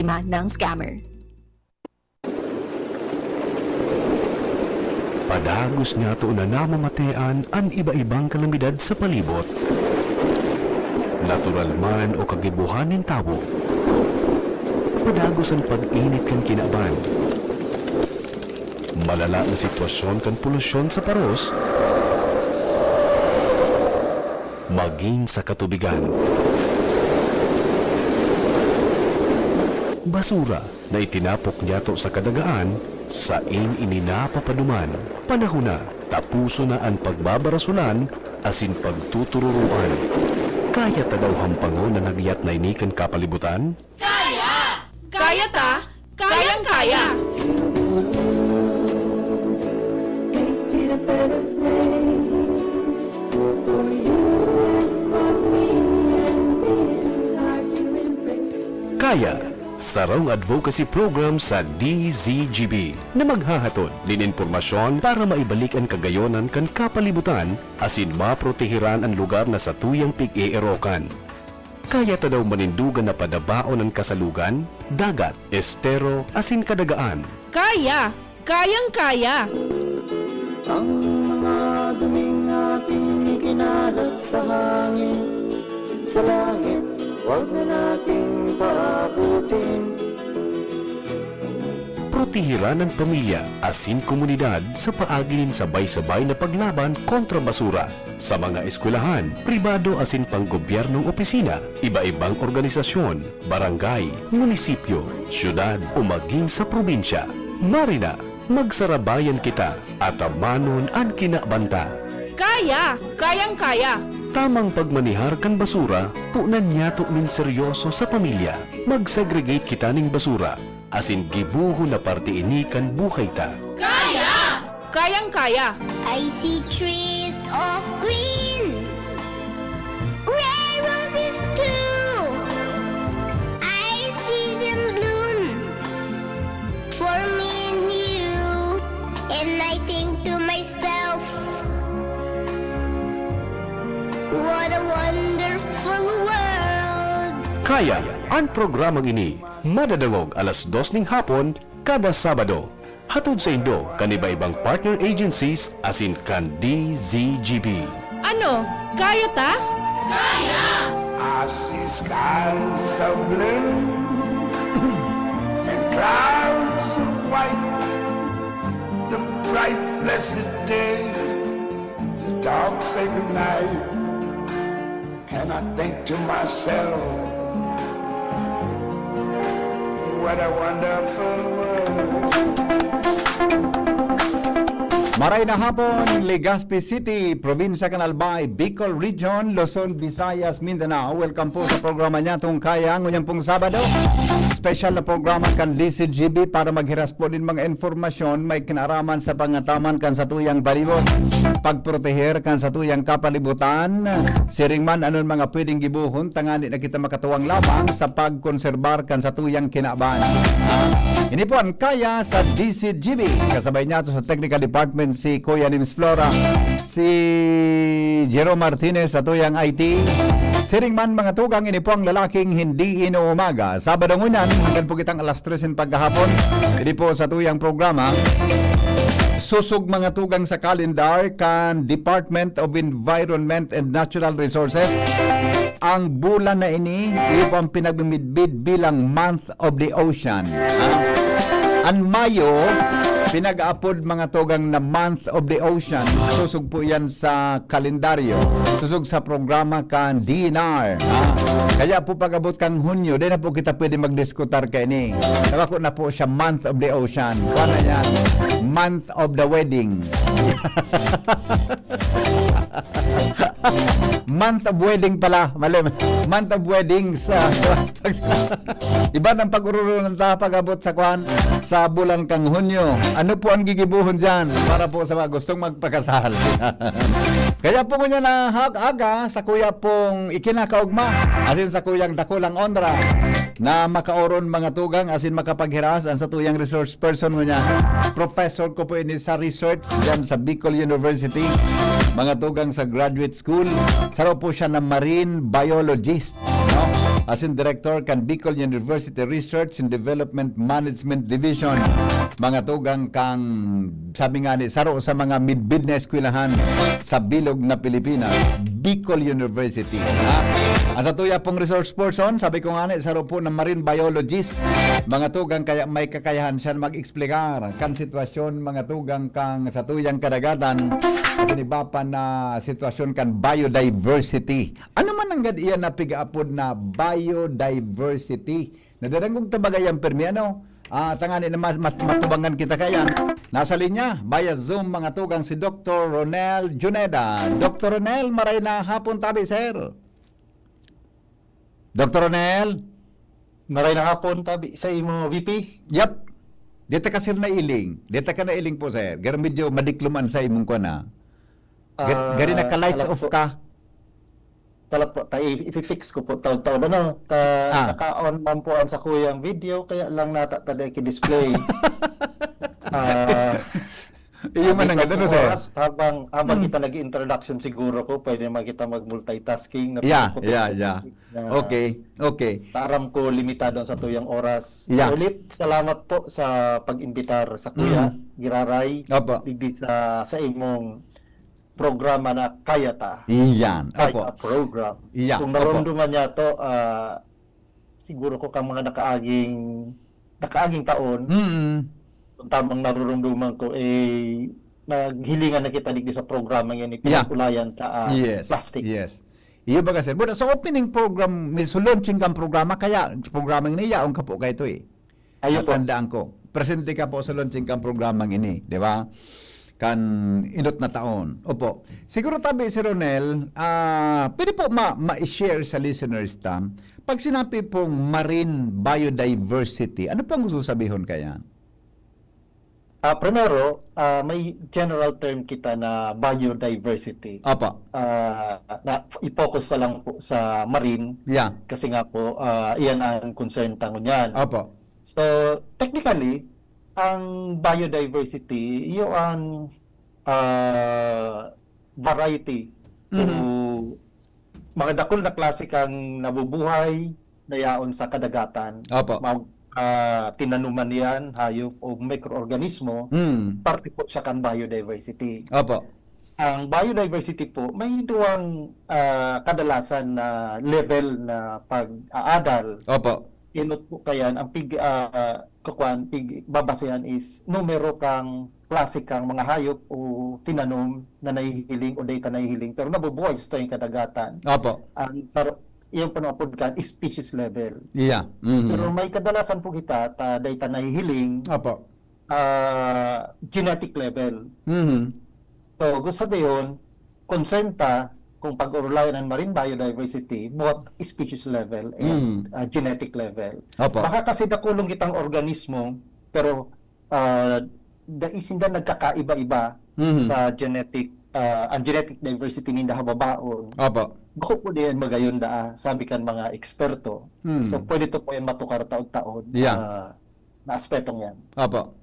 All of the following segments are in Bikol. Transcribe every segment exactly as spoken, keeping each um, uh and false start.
biktima ng scammer. Padagos niyato na namamatean an iba-ibang kalamidad sa palibot. Natural man o kagibohan nin tawo. Padagos an pag-init kan kinaban. Malala na sitwasyon kan polusyon sa paros, magin sa katubigan. Basura na itinapok niyato sa kadagaan, sain ini napapaduman. Panahon na, tapuson na an pagbabarasonan asin pagtutururoan. Kaya ta daw hampangon an hagyat na ini kan kapalibutan? Kaya! Kaya ta! Kayang-kaya! Kaya, sarong advocacy program sa D Z G B na maghahatod nin impormasyon para maibalik an kagayonan kan kapalibutan asin maproteheran an lugar na satuyang pig-eerokan. Kaya ta daw manindugan na padabaon an kasalugan, dagat, estero, asin kadagaan. Kaya! Kayang-kaya! Ang mga duming ating ikinalat sa hangin, sa langit, huwag na nating paabutin. Proteheran an pamilya asin komunidad sa paagi nin sabay-sabay na paglaban kontra basura. Sa mga eskwelahan, pribado asin panggobyernong opisina, iba-ibang organisasyon, barangay, munisipyo, syudad o magin sa probinsya, marina, magsarabayan kita, atamanon an kinabanta. Kaya! Kayang-kaya! Tamang pagmanihar kan basura, punan niyato nin seryoso sa pamilya. Mag-segregate kita ning basura, asin gibohon na parte ini kan buhay ta. Kaya! Kayang-kaya! I see trees of green, red roses too. I see them bloom for me and you. And I think to myself, what a wonderful world. Kaya, ang programang ini madadangog alas dos ning hapon kada Sabado. Hatod saindo kan iba-ibang partner agencies asin kan D Z G B. Ano? Kaya ta? Kaya! I see skies of blue and clouds of white. The bright blessed day, the dark sacred night. And I think to myself, what a wonderful world. Maray na hapon, Legazpi City, Probinsya kan Albay, Bicol Region, Luzon, Visayas, Mindanao. Welcome po sa programa niya, Tong Kaya, ngunyan pong Sabado. Special na programa kan D Z G B para maghiras po nin mga informasyon may kinaraman sa pangataman kan satuyang palibot, pagproteher kan satuyang kapalibutan, siring man anon mga pwedeng gibohon tangani na kita makatuwang lamang sa pagkonserbar kan satuyang kinaban. Ah, ini po an Kaya sa D Z G B. Kasabay niyato sa technical department si Kuya Nims Flora, si Jerome Martinez sa tuyang I T. Siring man, mga tugang, ini po ang lalaking hindi inuumaga. Sabado ngunyan, hanggang po kitang alas tres nin pagkahapon. Ini po sa tuyang programa, susog, mga tugang, sa kalendar kan Department of Environment and Natural Resources. Ang bulan na ini, iyo po ang pinagmimidbid bilang Month of the Ocean. Ah, an Mayo, pinag-aapod, mga tugang, na Month of the Ocean. Susog po yan sa kalendaryo. Susog sa programa kan D N R. Ah, kaya po pag-abot kang Hunyo, di na po kita pwede magdiskutar kaini. Nabako na po siya, Month of the Ocean. Kuwan na yan, Month of the Wedding. Month of wedding pala. Mali, month of weddings. Ah, iba ng pag-ururunan ta pag-abot sa kwan, sa bulan kang Hunyo. Ano po ang gigibohon dyan para po sa mga gustong magpakasal? Kaya po ngunyan na hag-aga, sa kuya pong ikinakaugma, asin sa kuyang dakulang onra na makaoron, mga tugang, asin makapaghiras an satuyang resource person ngunyan. Professor ko po ini sa research dyan sa Bicol University, mga tugang, sa graduate school. Saro po siya na marine biologist, no? asin Director kan Bicol University Research and Development Management Division. Mga tugang kang, sabi nga ni, saro sa mga midbid na eskwelahan sa bilog na Pilipinas, Bicol University. Ha? Ang satuya pong resource person, sabi ko nga ni, saro po na marine biologist. Mga tugang, kaya may kakayahan siya mag-explicar kan sitwasyon, mga tugang kang satuyang kadagatan, sa iba pa na sitwasyon kan biodiversity. Ano man nanggad iyan na pigaapod na biodiversity? Nadarangog ta ba gayang permi, ano? Ah, tangani na mas, mas matubangan kita kaya. Nasa linya, via Zoom, mga tugang, si Doktor Ronel Juneda. Doktor Ronel, maray na hapon tabi, sir. Doktor Ronel? Maray na hapon tabi sa imo, V P. Yep. Dita ka, sir, nailing. Dita ka nailing po, sir. Gar medyo madikluman sa imong kuwan, ah. Gar- Ah, gari naka-lights alam off po. Ka. Talat po, ta- i- i-fix ko po taon-taon, ano, ta- Ah. Naka-on man po ang sakuyang video, kaya lang nata ta di ki-display. Ah, Iyo man ang Dito ganda, no, pong sir? Oras, habang, habang Hmm. kita nag-introduction siguro ko, pwede naman kita mag-multitasking na Yeah, pagputok yeah, sa yeah. topic na Okay, okay. Aram ko limitado ang satuyang oras. Yeah. Ulit, salamat po sa pag-imbitar sa Kuya Mm. Giraray Opo. digdi sa, sa imong programa na Kaya Ta. Iyan. Kaya Opo. Program. Yeah, Kung opo. Narumduman niya to, ah, siguro ko kang mga nakaaging, nakaaging taon, Mm. kung tamang narurumduman ko, eh, naghilingan na kita digdi sa programa yan, eh, Yeah. pinag-ulayan ta, ah, Yes. Plastic. Yes. Iyo ba, sir? Buda, sa opening program, may sa launching kang programa, kaya programa ini, yaon ka po kayo to, eh. Ayo po. Natandaan ko. Presente ka po sa launching kang programang ini, di ba? Kan inot na taon. Opo. Siguro tabi, Sir Ronel, ah, pwede po ma- ma-share sa listeners ta, pag sinabi pong marine biodiversity, ano pong gusto sabihon kaya? Ah, primero, ah, may general term kita na biodiversity. Opo. Ah, na, i-focus na lang po sa marine Yeah. kasi nga po, ah, iyan ang concern ta ngunyan. Opo. So, technically, ang biodiversity, iyo ang, ah, variety Mhm. o mga dakul na klase kang nabubuhay na yaon sa kadagatan. Opo. Mag-, ah, tinanuman yan, hayop o mikroorganismo, Mm. parte po siya kan biodiversity. Opo. Ang biodiversity po, may duwang, ah, kadalasan na level na pag-aadal. Opo. Inot po kayan, ang pig-, ah, kakuan, pig-, babasehan is numero kang klase kang mga hayop o tinanom na nahihiling o data nahihiling, pero nabubuhay sa tuyang kadagatan. Opo. Ang sar-, yung panapod kan species level. Yeah. Mhm. Pero may kadalasan po kita, ta, data nahihiling, Opo. ah, genetic level. Mhm. So, gusto sabihin, concern ta kung pag-orulayan ang marine biodiversity, both species level and, Mm. ah, genetic level. Opo. Baka kasi dakulong kitang organismo, pero, ah, dai sinda nagkakaiba-iba Mhm. sa genetic, ah, ang genetic diversity ninda hababaon. Opo. Bako po diyan magayon daa, sabi kan mga eksperto. Hmm. So, pwede to po yan matukar taod-taod, Yeah. ah, na aspetong yan. Opo.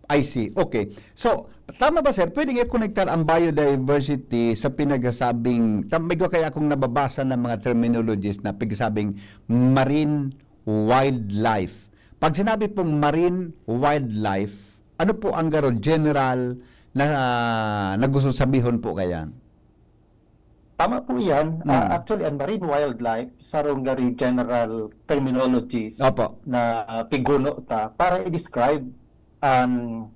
I see. Okay. So, tama ba, sir? Pwede nga konektar ang biodiversity sa pinagsasabing, tam-, may iba kaya akong nababasa ng mga terminologies na pinagsasabing marine wildlife. Pag sinabi pong marine wildlife, ano po ang garo general na, na gusto sabihon po kaya? Tama po iyan. Ah, Hmm. actually, ang marine wildlife, sarong gari general terminologies Opo. na piguno ta para i-describe ang,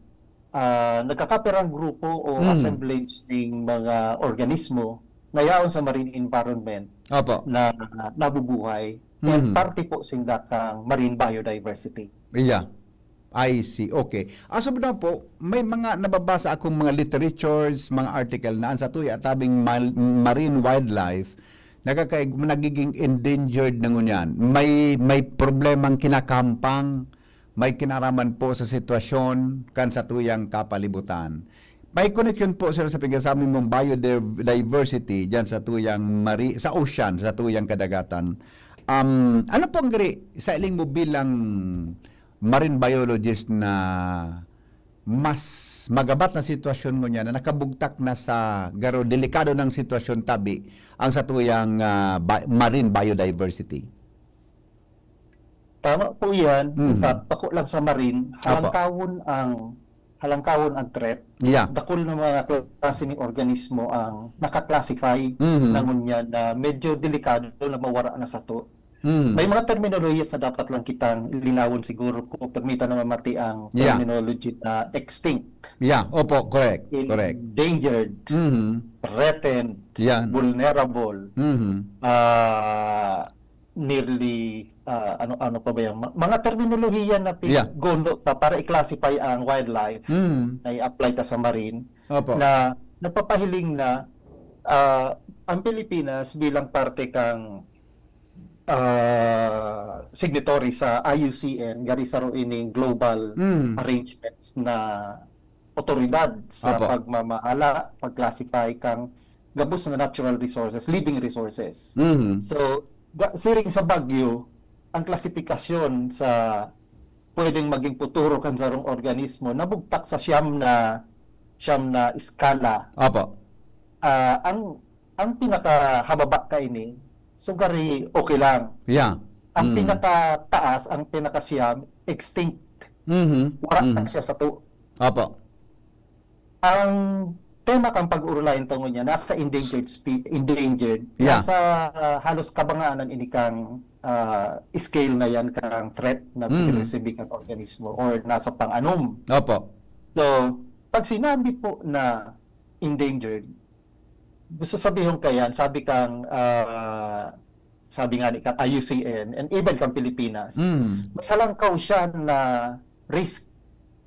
ah, nagkakapirang grupo o Hmm. assemblage ning mga organismo na yaon sa marine environment Opo. na nabubuhay. And Hmm. parte po sinda kang marine biodiversity. Iya. I see. Okay. As of now po, may mga nababasa akong mga literatures, mga article na ang satuya tabing mal-, marine wildlife, nakaka-, nagiging endangered na ngunyan. May, may problemang kinakampang, may kinaraman po sa sitwasyon kan satuyang kapalibutan. May koneksyon po, sir, sa pigsasabi mong biodiversity diyan sa tuyang mari-, sa ocean, sa tuyang kadagatan. Um, ano po ang gari, sa iling mo bilang marine biologist na mas magabat na sitwasyon ngunyan na nakabugtak na sa garo delikado nang sitwasyon tabi ang satuyang, ah, ba-, marine biodiversity. Tama po yan. In Mhm. fact, bako lang sa marine, Opo. halangkawon ang halangkawon ang threat. Yeah. Dakul na mga klase ni organismo ang naka-classify Mhm. na ngunyan na medyo delikado na mawara na sato. Mhm. May mga terminolohiya sa dapat lang kitang linawon siguro kung permita na mamati ang Yeah. terminology na extinct, Yeah, opo, correct, correct. endangered, Mhm. threatened, Yan. vulnerable, Mhm. ah, nearly, ah, ano ano pa ba yan? Ma- mga terminolohiya na Yeah. piggono ta para i-classify ang wildlife Mhm. na i-apply ta sa marine Opo. na napapahiling na ah, ang Pilipinas bilang parte kang ah, signatory sa I U C N, gari saro ining global Mhm. arrangements na otoridad sa Opo. pagmamahala, pag-classify kang gabos na natural resources, living resources. Mhm. So, ga- siring sa bagyo, ang klasifikasyon sa pwedeng maging futuro kan sarong organismo nabugtak sa siyam na siyam na eskala. Opo. Ah, ang ang pinakahababa kaini, sugari okay lang. Yeah. Ang Mm. pinakataas, ang pinakasiyam, extinct. Mhm. Wala na Mhm. siya sato. Opo. Ang tema kang pag-uurulayan ta ngunyan, nasa endangered spe- endangered, Yeah. nasa ah, halos kabangaanan ini kang ah, scale na yan kang threat na Mm. pag-receiving ang organismo or nasa pang-anom. Opo. So, pag sinabi po na endangered, gusto sabihon kayan, sabi kang ah, sabi nga ni kang I U C N and even kang Pilipinas, Mm. may halangkaw siya na risk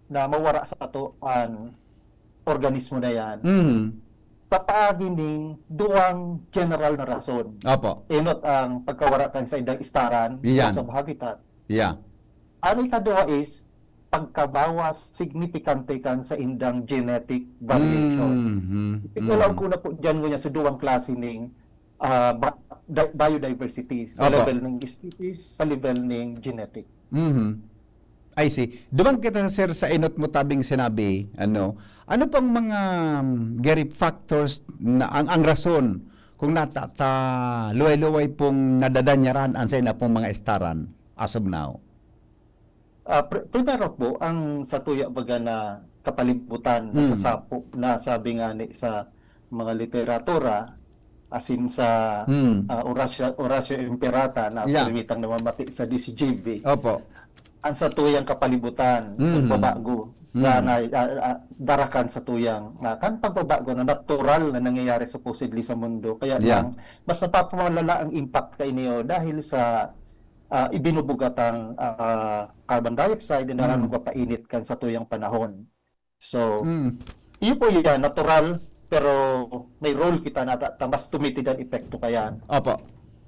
na mawara sato an organismo na yan. Mhm. Sa paagi ning duwang general na rason. Opo. Enot ang pagkawara kan saindang istaran, Yan. loss of habitat. Yeah. Ang ikaduha is pagkabawas signifikante kan saindang genetic variation. Mhm. Ikalaog Mhm. ko na po dyan ngunyan sa duwang klase ning ah, ba- di- biodiversity sa Opo. level ning species, sa level ning genetic. Mhm. I see. Duman kita, sir, sa enot mo tabing sinabi, ano, ano pang mga um, gari factors na ang, ang rason kung nata ta luway-luway pong nadadanyaran ang sa ina pong mga estaran as of now? Ah, pr- primero po, ang satuya baga na kapalibutan, Mm. nasasapo, nasabi nga ni sa mga literatura, asin sa Mm. ah, Horacio, Horacio Imperata na Yeah. pirmitang namamati sa D C G B, Opo. ang satuyang kapalibutan, Mm. pagbabago, Mm. na, na, ah, ah, darakan satuyang, ah, kan pagbabago na natural na nangyayari supposedly sa mundo. Kaya Yeah. lang, mas napapamalala ang impact kaini dahil sa ah, ibinubugat ang ah, carbon dioxide na Mm. nagpapainit kan satuyang panahon. So, Mm. iyo po yan, natural, pero may role kita na ta, ta mas tumitid ang epekto kayan. Opo.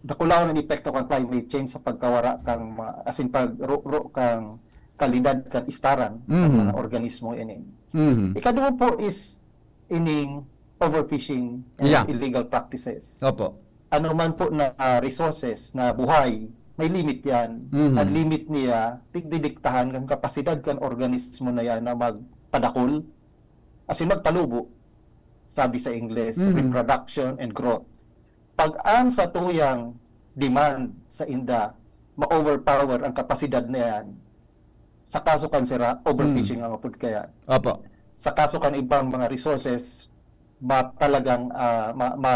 Dakulaon ang epekto kan climate change sa pagkawara kang mga, as in, pagro-ro kang kalidad kan istaran ng Mhm. mga organismo ini. Mhm. Ikaduha po is ining overfishing and Yeah. illegal practices. Opo. Ano man po na ah, resources na buhay, may limit yan. Mhm. Ang limit niya, didiktahan kan kapasidad kan organismo na yan na magpadakol, as in magtalubo, sabi sa Ingles, Mhm. reproduction and growth. Pag ang satuyang demand sa inda, ma-overpower ang kapasidad na yan, sa kaso kan sira, overfishing Mm. ang apod kaya. Opo. Sa kaso kan ibang mga resources, ma, talagang ah, ma, ma,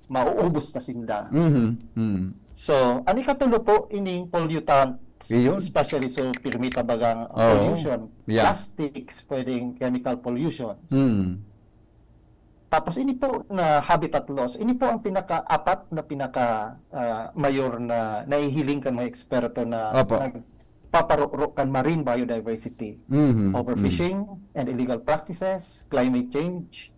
mauubos na sinda. Mhm. Mhm. So, ang ikatulo po, ining pollutants, Iyon. especially so pirmita bagang Oo. pollution, Yeah. plastics, pwedeng chemical pollutions. Mhm. Tapos ini po na habitat loss, ini po ang pinaka-apat na pinaka ah, mayor na nahihiling kan mga eksperto na Opo. nagpaparoro kan marine biodiversity. Mhm. Overfishing and illegal practices, climate change,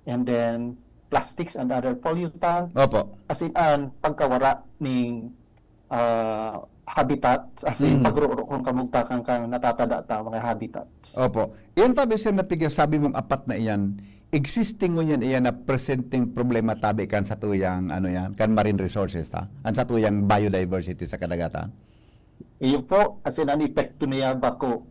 and then plastics and other pollutants. Opo. As in, ang pagkawara ning ah, habitats, as in, Mm. pagroro kung kamugtakan kang natatada ta mga habitats. Opo. Iyan tabi, sir, na pigsasabi mong apat na iyan, existing ngunyan iyan na presenteng problema tabi kan satuyang, ano yan, kan marine resources ta? An satuyang biodiversity sa kadagatan? Iyo po, as in, ang epekto niya bako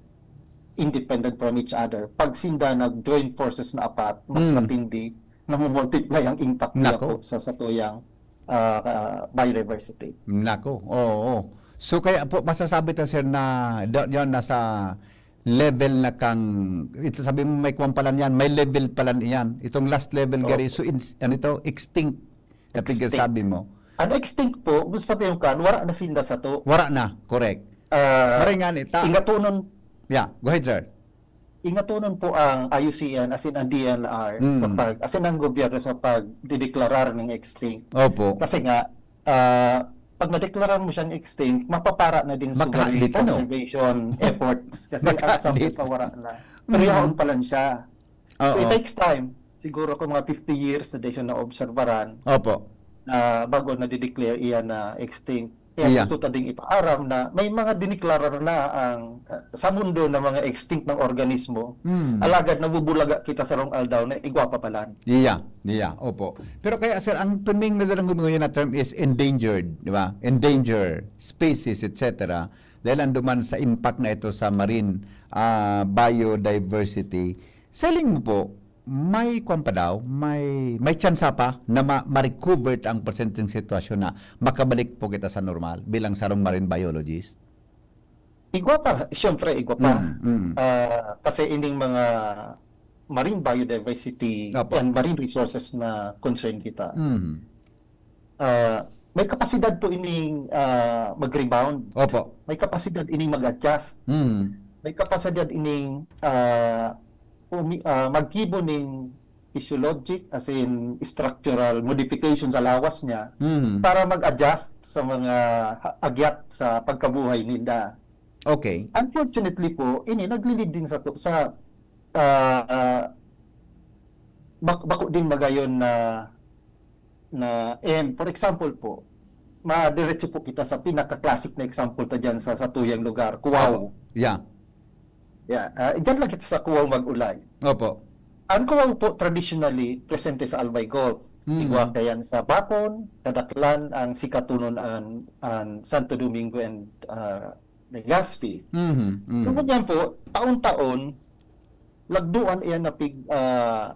independent from each other. Pag sinda nag-join forces na apat, mas Hmm. matindi, namumultiply ang impact niya Nako. po sa satuyang, ah, ah, biodiversity. Nako, oo. So, kaya po, masasabi ta, sir, na do-, yun, nasa level na kang, ito, sabi mo, may kwan pala niyan, may level pala niyan. Itong last level, Oo. gari, so, in, ano ito, extinct, na Extinct. pigkasabi mo. Ang extinct po, gusto sabihin ko, wala na sinda sato. Wala na, correct. Ah, Maray nga ni, ta- ingatonon Yeah, go ahead, sir. Ingatonon po ang I U C N, as in ang D N R, Mm. sa pag, as in ang gobyerno sa pagdideklarar ng extinct. Opo. Kasi nga, ah, pag nadeklarar mo siyang extinct, mapapara na din Maka-, sugaring di, ano? conservation efforts kasi Maka-, ang sample di. ka wala na. Pero Mm. yaon pa lang siya. So, it Oo. takes time. Siguro kung mga fifty years na din siya naobserbaran Opo. na bago na-declare iyan na extinct. Kaya Iya. gusto ta ding ipaaram na may mga diniklarar na ang, ah, sa mundo na mga extinct ng organismo. Mm. Alagad nabubulaga kita sa rong aldaw na igwa pa palan. Iya, iya, opo. Pero kaya, sir, ang tuning na dalang ngayon na term is endangered, di ba? Endangered species, et cetera. Dahil anduman sa impact na ito sa marine, ah, biodiversity. Sa hiling mo po, may kwan pa daw, may, may tsansa pa na ma-, ma-recover ang presenteng sitwasyon na makabalik po kita sa normal bilang sarong marine biologist? Igwa pa, siyempre, igwa pa. Mm, mm. Ah, kasi ining mga marine biodiversity Opo. and marine resources na concern kita. Mm. Ah, may kapasidad po ining, ah, mag-rebound. Opo. May kapasidad ining mag-adjust. Mm. May kapasidad ining, ah, umi-, ah, maggibo ning physiologic, as in structural modification sa lawas niya Mm. para mag-adjust sa mga ha-, agyat sa pagkabuhay ninda. Okay. Unfortunately po, ini naglilid din sa, sa, ah, ah, bak-, bako din magayon na, na, and for example po, madiretso po kita sa pinaka-classic na example ta dyan sa, sa tuyang lugar, Cubao. Opo. Yeah. Yeah, ah, dyan lang kita sa Cubao mag-ulay. Opo. Ang Cubao po, traditionally, presente sa Albay Gulf. Mm. Igwa kayan sa Bacon, Kadaklan, ang sikatonon an, an Santo Domingo and, ah, Legazpi. Mhm, mhm. So, ngunyan po, taon-taon, lagduan iyan na pig-, ah,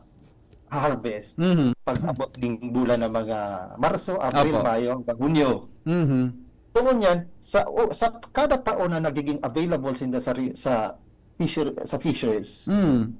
harvest. Mhm. Pag-abot ding bulan ng mga Marso, Abril, Opo. Mayo, hanggang Hunyo. Mhm. So, ngunyan, sa, o, sa kada taon na nagiging available sinda sa ri-, sa fisher-, sa fisheries, Mm.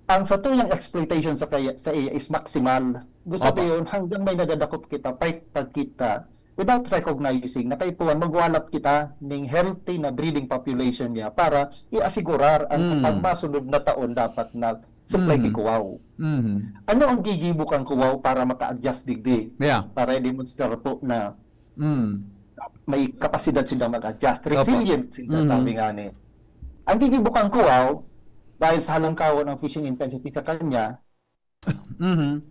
ang satuyang exploitation sa kaya, sa iya is maximal. Gusto Opo. ko yun, hanggang may nadadakop kita, pay pagkita, without recognizing na kaipuhan, magwalat kita ning healthy na breeding population niya para i-asigurar ang sa Mm. pagmasunod na taon dapat na supply Mm. ki Cubao. Mm. Ano ang gigibo kan Cubao para maka-adjust digdi? Yeah. Para i-demonstrate po na Mm. may kapasidad sila mag-adjust, Opo. resilient sila, Mhm. sabi nga ni. Ang gigibo kan Cubao, dahil sa halangkawan ang fishing intensity sa kanya, Mhm.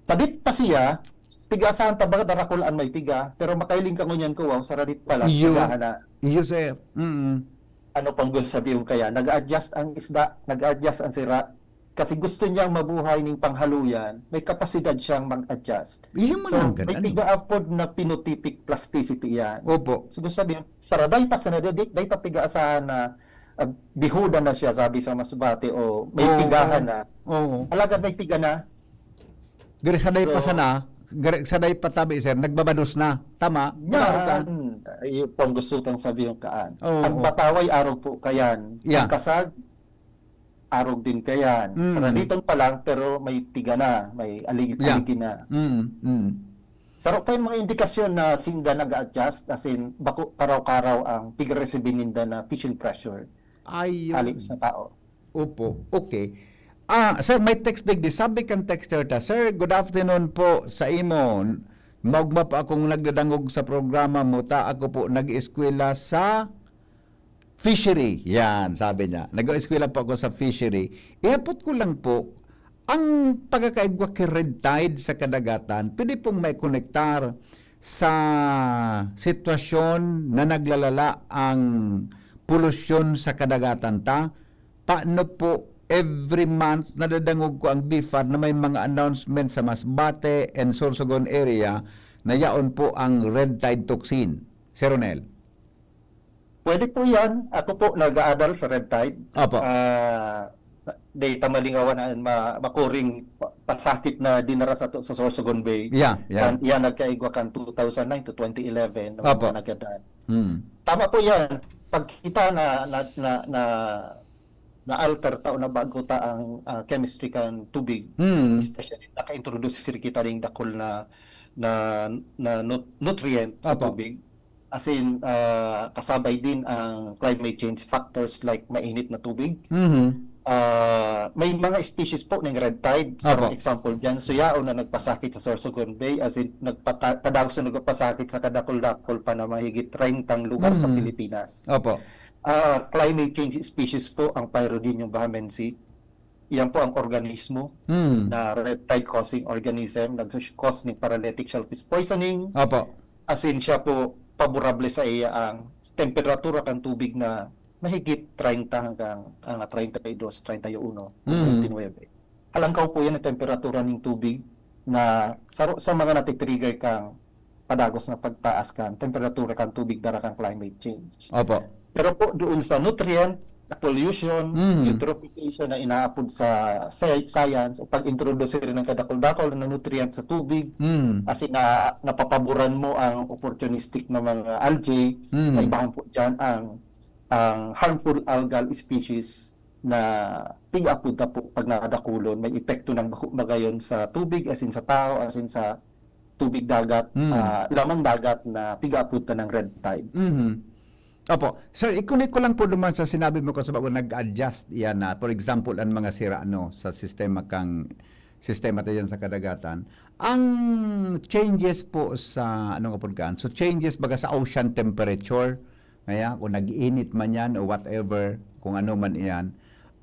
Sadit pa siya, piga saan ta ba, darakulaan may piga, pero makahiling ka ngunyan Cubao, sa radit pa lang, Iyo. pigahan na. Iyo, sir. Mm. Ano pang gusto sabihin kaya? Nag-a-adjust ang isda, nag-a-adjust ang sira. Kasi gusto niyang mabuhay ning panghaluyan, may kapasidad siyang mag-adjust. Iyo man So, ang may ganda, no? piga apod na phenotypic plasticity yan. Opo. So, gusto sabihin, sa raday pa sa nadadik, day pa piga asahan na, ah, bihuda na siya, sabi sa masubati, o may Oo. pigahan na. Oo. Alagad may piga na. Gari saday pa So, sana, gari saday pa tabi, sir, nagbabanos na. Tama? Yan. Tama ka? Ay, yung pang gusto tang sabi yung kaan. Oo, Ang oo. bataway arog po kayan. Yeah. Ang kasag, arog din kayan. Mm. Sa raditon pa lang, pero may piga na, may aligi-, Yeah. aligi na. Mm, mm. Saro pa yung mga indikasyon na sinda nag-a-adjust, as in, bako karaw-karaw ang pigresibin ninda na fishing pressure Ayun. hali sa tao. Opo. Okay. Ah, sir, may text digdi. Sabi kan texter ta, "Sir, good afternoon po sa imo. Maugma po akong nagdadangog sa programa mo, ta ako po nag-eskwela sa fishery." Yan, sabi niya. "Nag-eskwela po ako sa fishery." Ihapot ko lang po, ang pagkakaigwa ki red tide sa kadagatan, pwede pong maikonektar sa sitwasyon na naglalala ang polusyon sa kadagatan ta? Paano po every month nadadangog ko ang BFAR na may mga announcement sa Masbate and Sorsogon area na yaon po ang red tide toxin? Sir Ronel? Pwede po yan. Ako po, nag-aadal sa Red Tide. Opo. Ah, data malingawan na ma makuring pa pasakit na dinara sato sa Sorsogon Bay. Yeah, yeah. Kan iya nagkaigwa kan two thousand nine to twenty eleven na Opo. mga nagadan. Hmm. Tama po yan. Pagkita na na na na na-alter ta o nabago ta ang, ah, chemistry kan tubig. Hmm. Especially naka-introduce kita ning dakul na na na nut nutrient sa Opo. tubig. As in, ah, kasabay din ang climate change factors like mainit na tubig. Mhm. Ah, may mga species po ng red tide. Sa Opo. example diyan, suyaon na nagpasakit sa Sorsogon Bay, as in, nagpata padagos na nagpasakit sa kadakul-dakul pa na mahigit trentang lugar sa Mhm. Pilipinas. Opo. Ah, climate change species po ang Pyrodidium vahamensi. Iyan po ang organismo Hmm. na red tide causing organism, nagsus-cause ning paralytic shellfish poisoning. Opo. As in, siya po, paborable sa iya ang temperatura kan tubig na mahigit treinta hanggang, ah, treinta y dos, treinta y uno, Mm. treinta y nuebe. Halangkaw po yan ang temperatura ning tubig na saro sa mga natitrigger kang padagos na pagtaas kan temperatura kan tubig dara kan climate change. Opo. Pero po, doon sa nutrient, pollution, Mm. eutrophication na inaapod sa sci- science, o pag-introduce rin ng kadakul-dakul na nutrient sa tubig, Mm. as in, na, napapaboran mo ang opportunistic na mga algae, Mm. na ibahan po dyan ang, ang harmful algal species na pigaapod na po pag nadakulon, may epekto ng bako magayon sa tubig, as in sa tao, as in sa tubig dagat, Mm. ah, lamang dagat na pigaapod ta ng red tide. Mhm. Opo. Sir, i-connect ko lang po duman sa sinabi mo kasi bago nag-adjust yan na, for example, ang mga sira, ano, sa sistema kang, sistema ta dyan sa kadagatan. Ang changes po sa, anong apod kan? So, changes baga sa ocean temperature, kaya kung nag-iinit man yan o whatever, kung ano man iyan,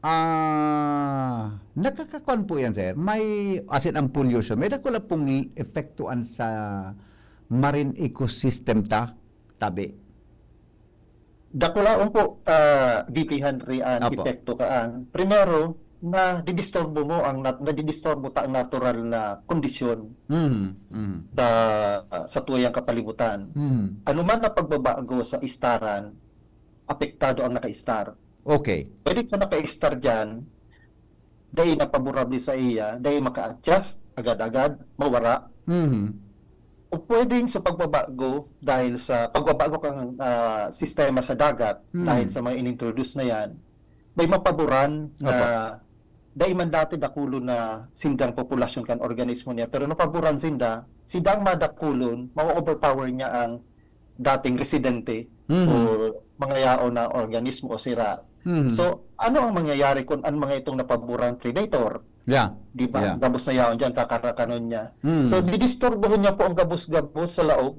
ah, nakakakuan po yan, sir. May, as in, ang pollution, may dakula pong epektuan sa marine ecosystem ta, tabi. Dakulaon po, ah, V P Henry, ang Apo. epekto kaan. Primero, nadidisturbo mo ang nat nadidisturbo ta ang natural na kondisyon Mhm, mhm. sa, sa tuyang kapalibutan. Mhm. Anuman na pagbabago sa istaran, apektado ang nakaistar. Okay. Pwede sa nakaistar diyan, dai na paborable sa iya, dai maka-adjust, agad-agad, mawara. Mhm. O pwedeng sa pagbabago dahil sa pagbabago kang, ah, sistema sa dagat, Hmm. dahil sa mga inintroduce na yan, may mapaboran na Opo. dai man dati dakulon na sindang populasyon kan organismo niya, pero napaboran sinda, sindang madakulon, ma-overpower niya ang dating residente Mhm. o mga yaon na organismo o sira. Mhm. So, ano ang mangyayari kung ang mga itong napaboran predator? Yeah. Di ba? Yeah. Gabos na yaon dyan, kakarakanon niya. Mhm. So, didisturbohon niya po ang gabos-gabos sa laog.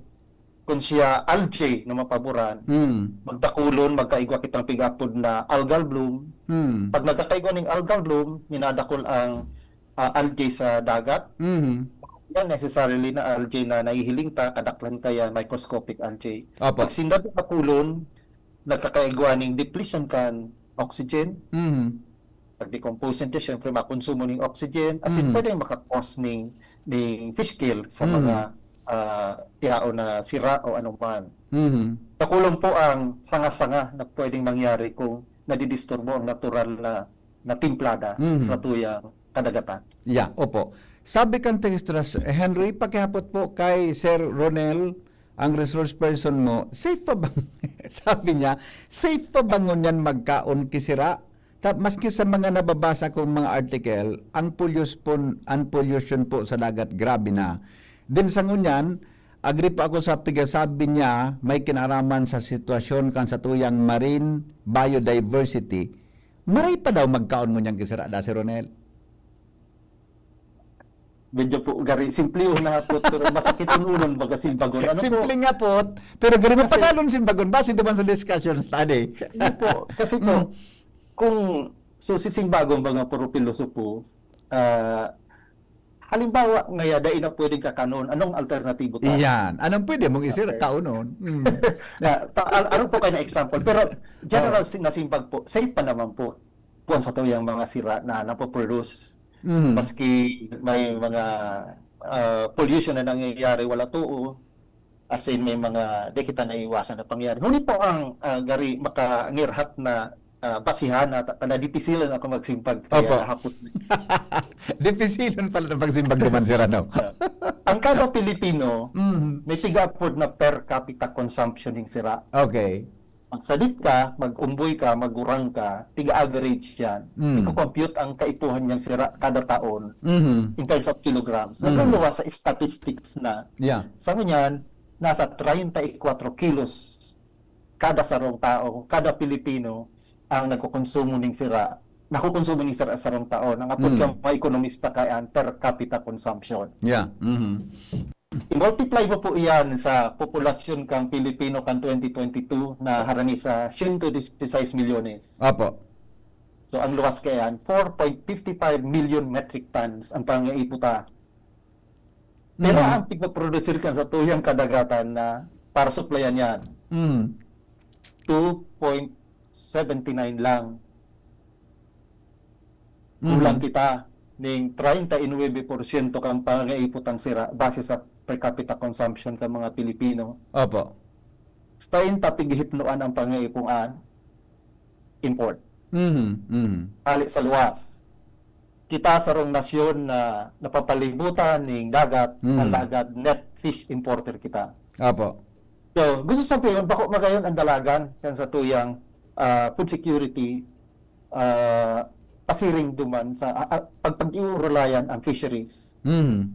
Kung siya algae na mapaboran, Mhm. magdakulon, magkaigwa kitang pigapod na algal bloom. Mhm. Pag nagkakaigwa ning algal bloom, minadakul ang, ah, algae sa dagat. Mhm. Yan necessarily na algae na nahihiling ta, kadaklan kaya microscopic algae. Opo. Pag sinda dakulon, nagkakaigwa ning depletion kan oxygen. Mhm. Pag decompose yan, syempre makonsumo ning oxygen. As in, Mhm. pwede maka-cause ning, ning fish kill sa Mhm. mga, ah, tiyao na sira o anuman. Mhm. Dakulon po ang sanga-sanga na pwedeng mangyari kung nadidisturbo ang natural na, na timplada Mhm. sa tuyang kadagatan. Yeah, opo. Sabi kan Textras, Henry, pakihapot po kay Sir Ronel, ang resource person mo, safe pa bang, sabi niya, safe pa ba ngunyan magkaon ki sira? Ta-, maski sa mga nababasa kong mga article, ang pollution, ang pollution po sa dagat, grabe na. Then sa ngunyan, agree po ako sa pigasabi niya, may kinaraman sa sitwasyon kan sa tuyang marine biodiversity. Maray pa daw magkaon ngunyan ki sira, da, Sir Ronel? Medyo po, gari, simple yun na po, pero masakit yung unan, baga simbagon. Ano po? Simple nga po, pero gari mo Kasi pagalon simbagon, base naman sa discussion study. Hindi po. Kasi po, Mm. kung so, si simbagon ba nga puro pilosopo, ah, halimbawa, ngaya, dai na pwedeng kakanon, anong alternatibo ta? Iyan. Anong pwede mong isir Okay. kaunon? Mm. Ah, ta- al- ano po kayo na example? Pero general Oo. si- na simbag po, safe pa naman po. Puwan sa tuyang mga sira na napoproduce. Mhm. Maski may mga, ah, pollution na nangyayari, wala tuo. As in, may mga di kita naiwasan na pangyayari. Huli po ang, ah, gari makangirhat na, ah, basihan na ta-, na dipisilan ako magsimbag kaya Opo. hapot na. Dipisilan pala na pagsimbag naman, sir, ano? Ah, ang kada Pilipino, Mhm. may piga-afford na per capita consumption ning sira. Okay. Magsalit ka, mag-umboy ka, magurang ka, tiga-average yan. Mm. Iko-compute ang kaipuhan niyang sira kada taon Mhm. in terms of kilograms. Mm. Nagluluwas sa statistics na. Yeah. Sa ngunyan, nasa treinta y cuatro kilos kada sarong tao, kada Pilipino ang nagkokonsumo ning sira, nakokonsumo ning sira sa sarong taon. Ang apod Mm. ka mga ekonomista kaya per capita consumption. Yeah. Mhm. I-multiply mo po iyan sa populasyon kang Pilipino kan twenty twenty-two na harani sa siyento diseseis milyones. Opo. So, ang luwas kaiyan, four point fifty five million metric tons ang pangaipo ta. Pero Mhm. ang pigpaproducir kan satuyang kadagatan na para suplayan yan, Mhm. two point seventy nine lang. Mhm. Kulang kita ning treinta y nuebe porsyento kan pangaipo tang sira base sa per capita consumption kan mga Pilipino. Opo. Sa inta pighihipnoan ang pangaipo an import. Mhm. Mhm. Hali sa luwas. Kita sarong nasyon na napapalibutan ning dagat, Mm. alagad net fish importer kita. Opo. So, gusto sabihin, bako magayon ang dalagan kan satuyang, ah, food security, ah, pasiring duman sa, ah, ah, pag pag-iurulayan ang fisheries. Mhm.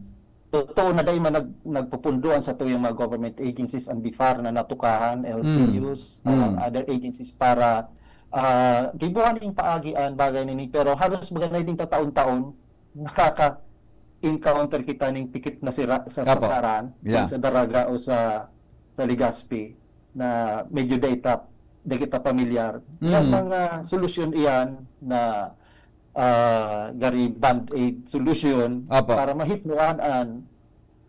Totoo na dai man nag-, nagpupundo ang satuyang mga government agencies, ang BIFAR na natukahan, L G Us, Mm. ah, Mm. other agencies para, ah, gibuhan ning paagi an bagay nini. Pero halos baga na ining tataon-taon, nakaka-encounter kita ning tikit na sira sa Apo. sasaran, Yeah. sa daraga o sa, sa Legazpi na medyo dai ta, dai kita pamilyar. Yan Mm. mga solusyon iyan na, ah, gari band-aid solution Apo. para mahipnoan an